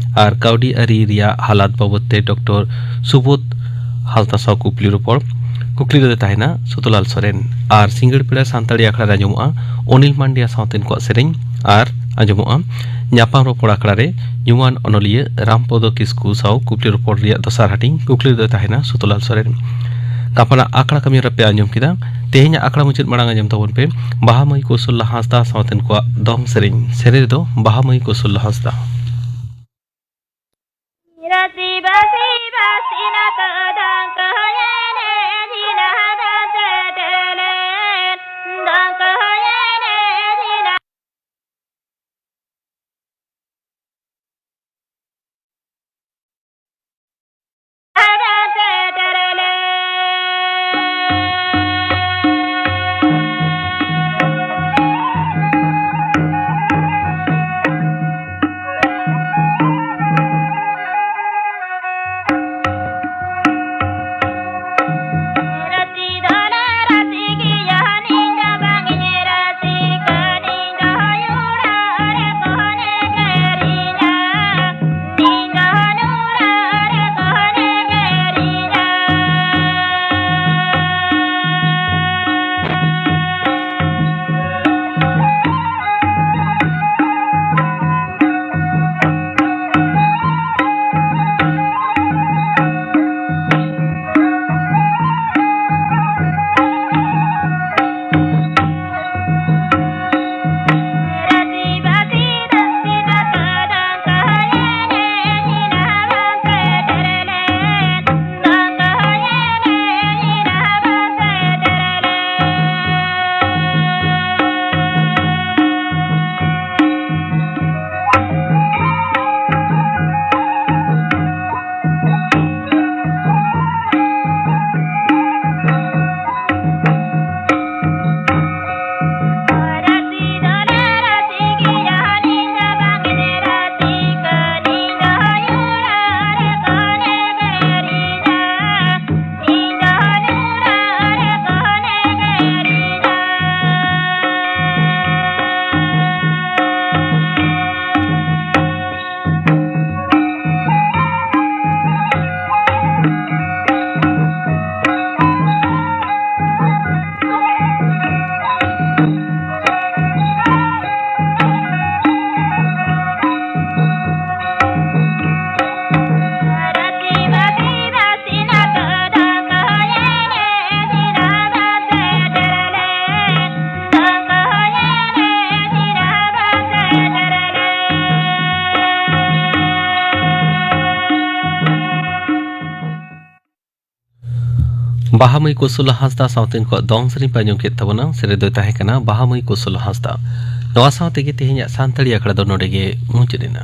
ᱟᱨ ᱠᱟᱹᱣᱰᱤ ᱟᱹᱨᱤ ᱨᱮᱭᱟᱜ ᱦᱟᱞᱟᱛ ᱵᱟᱵᱚᱛ ᱛᱮ ᱰᱚᱠᱴᱚᱨ ᱥᱩᱵᱳᱫᱷ ᱦᱟᱸᱥᱫᱟ ᱥᱟᱶ ᱠᱩᱠᱞᱤ ᱨᱚᱯᱚᱲ᱾ ᱠᱩᱠᱞᱤ ᱨᱮᱫᱚ ᱛᱟᱦᱮᱱᱟ ᱥᱩᱛᱚᱞᱟᱞ ᱥᱚᱨᱮᱱ᱾ ᱟᱨ ᱥᱤᱸᱜᱟᱹᱲ ᱵᱮᱲᱟ ᱥᱟᱱᱛᱟᱲᱤ ᱟᱠᱷᱲᱟ ᱨᱮ ᱟᱸᱡᱚᱢᱚᱜᱼᱟ ᱚᱱᱤᱞ ᱢᱟᱱᱰᱤᱭᱟ ᱥᱟᱶᱛᱮᱱ ᱠᱚᱣᱟᱜ ᱥᱮᱨᱮᱧ ᱟᱨ ᱟᱸᱡᱚᱢᱚᱜᱼᱟ ᱧᱟᱯᱟᱢ ᱨᱚᱯᱚᱲ ᱟᱠᱷᱲᱟ ᱨᱮ ᱧᱩᱢᱟᱱ ᱚᱱᱚᱞᱤᱭᱟᱹ ᱨᱟᱢᱯᱚᱫᱚ ᱠᱤᱥᱠᱩ ᱥᱟᱶ ᱠᱩᱠᱞᱤ ᱨᱚᱯᱚᱲ ᱨᱮᱭᱟᱜ ᱫᱚᱥᱟᱨ ᱦᱟᱹᱴᱤᱧ᱾ ᱠᱩᱠᱞᱤ ᱨᱮᱫᱚ ᱛᱟᱦᱮᱱᱟ ᱥᱩᱛᱚᱞᱟᱞ ᱥᱚᱨᱮᱱ᱾ ᱜᱟᱯᱟᱱᱟᱜ ᱟᱠᱷᱲᱟ ᱠᱟᱹᱢᱤ ᱦᱚᱨᱟ ᱯᱮ ᱟᱸᱡᱚᱢ ᱠᱮᱫᱟ᱾ ᱛᱮᱦᱮᱧᱟᱜ ᱟᱠᱷᱲᱟ ᱢᱩᱪᱟᱹᱫ ᱢᱟᱲᱟᱝ ᱟᱸᱡᱚᱢ ᱛᱟᱵᱚᱱ ᱯᱮ ᱵᱟᱦᱟ ᱢᱟᱹᱭ ᱠᱚᱥᱚᱞᱞᱟ ᱦᱟᱸᱥᱫᱟ ᱥᱟᱶᱛᱮᱱ ᱠᱚᱣᱟᱜ ᱫᱚᱝ ᱥᱮᱨᱮᱧ᱾ ᱥᱮᱨᱮᱧ ᱨᱮᱫᱚ ᱵᱟᱦᱟ ᱢᱟᱹᱭ ᱠᱚᱥᱚᱞᱞᱟ ᱦᱟᱸᱥᱫᱟ᱾ ᱵᱟᱦᱟ ᱢᱟᱹᱭ ᱠᱩᱥᱩᱞᱟ ᱦᱟᱸᱥᱫᱟ ᱥᱟᱶᱛᱮ ᱩᱱᱠᱩᱣᱟᱜ ᱫᱚᱝ ᱥᱮᱨᱮᱧ ᱯᱮ ᱟᱸᱡᱚᱢ ᱠᱮᱫ ᱛᱟᱵᱚᱱᱟ᱾ ᱥᱮᱨᱮᱧ ᱫᱚᱭ ᱛᱟᱦᱮᱸ ᱠᱟᱱᱟ ᱵᱟᱦᱟ ᱢᱟᱹᱭ ᱠᱩᱥᱩᱞᱟ ᱦᱟᱸᱥᱫᱟ᱾ ᱱᱚᱣᱟ ᱥᱟᱶ ᱛᱮᱜᱮ ᱛᱮᱦᱮᱧᱟᱜ ᱥᱟᱱᱛᱟᱲᱤ ᱟᱠᱷᱲᱟ ᱫᱚ ᱱᱚᱰᱮ ᱜᱮ ᱢᱩᱪᱟᱹᱫ ᱮᱱᱟ᱾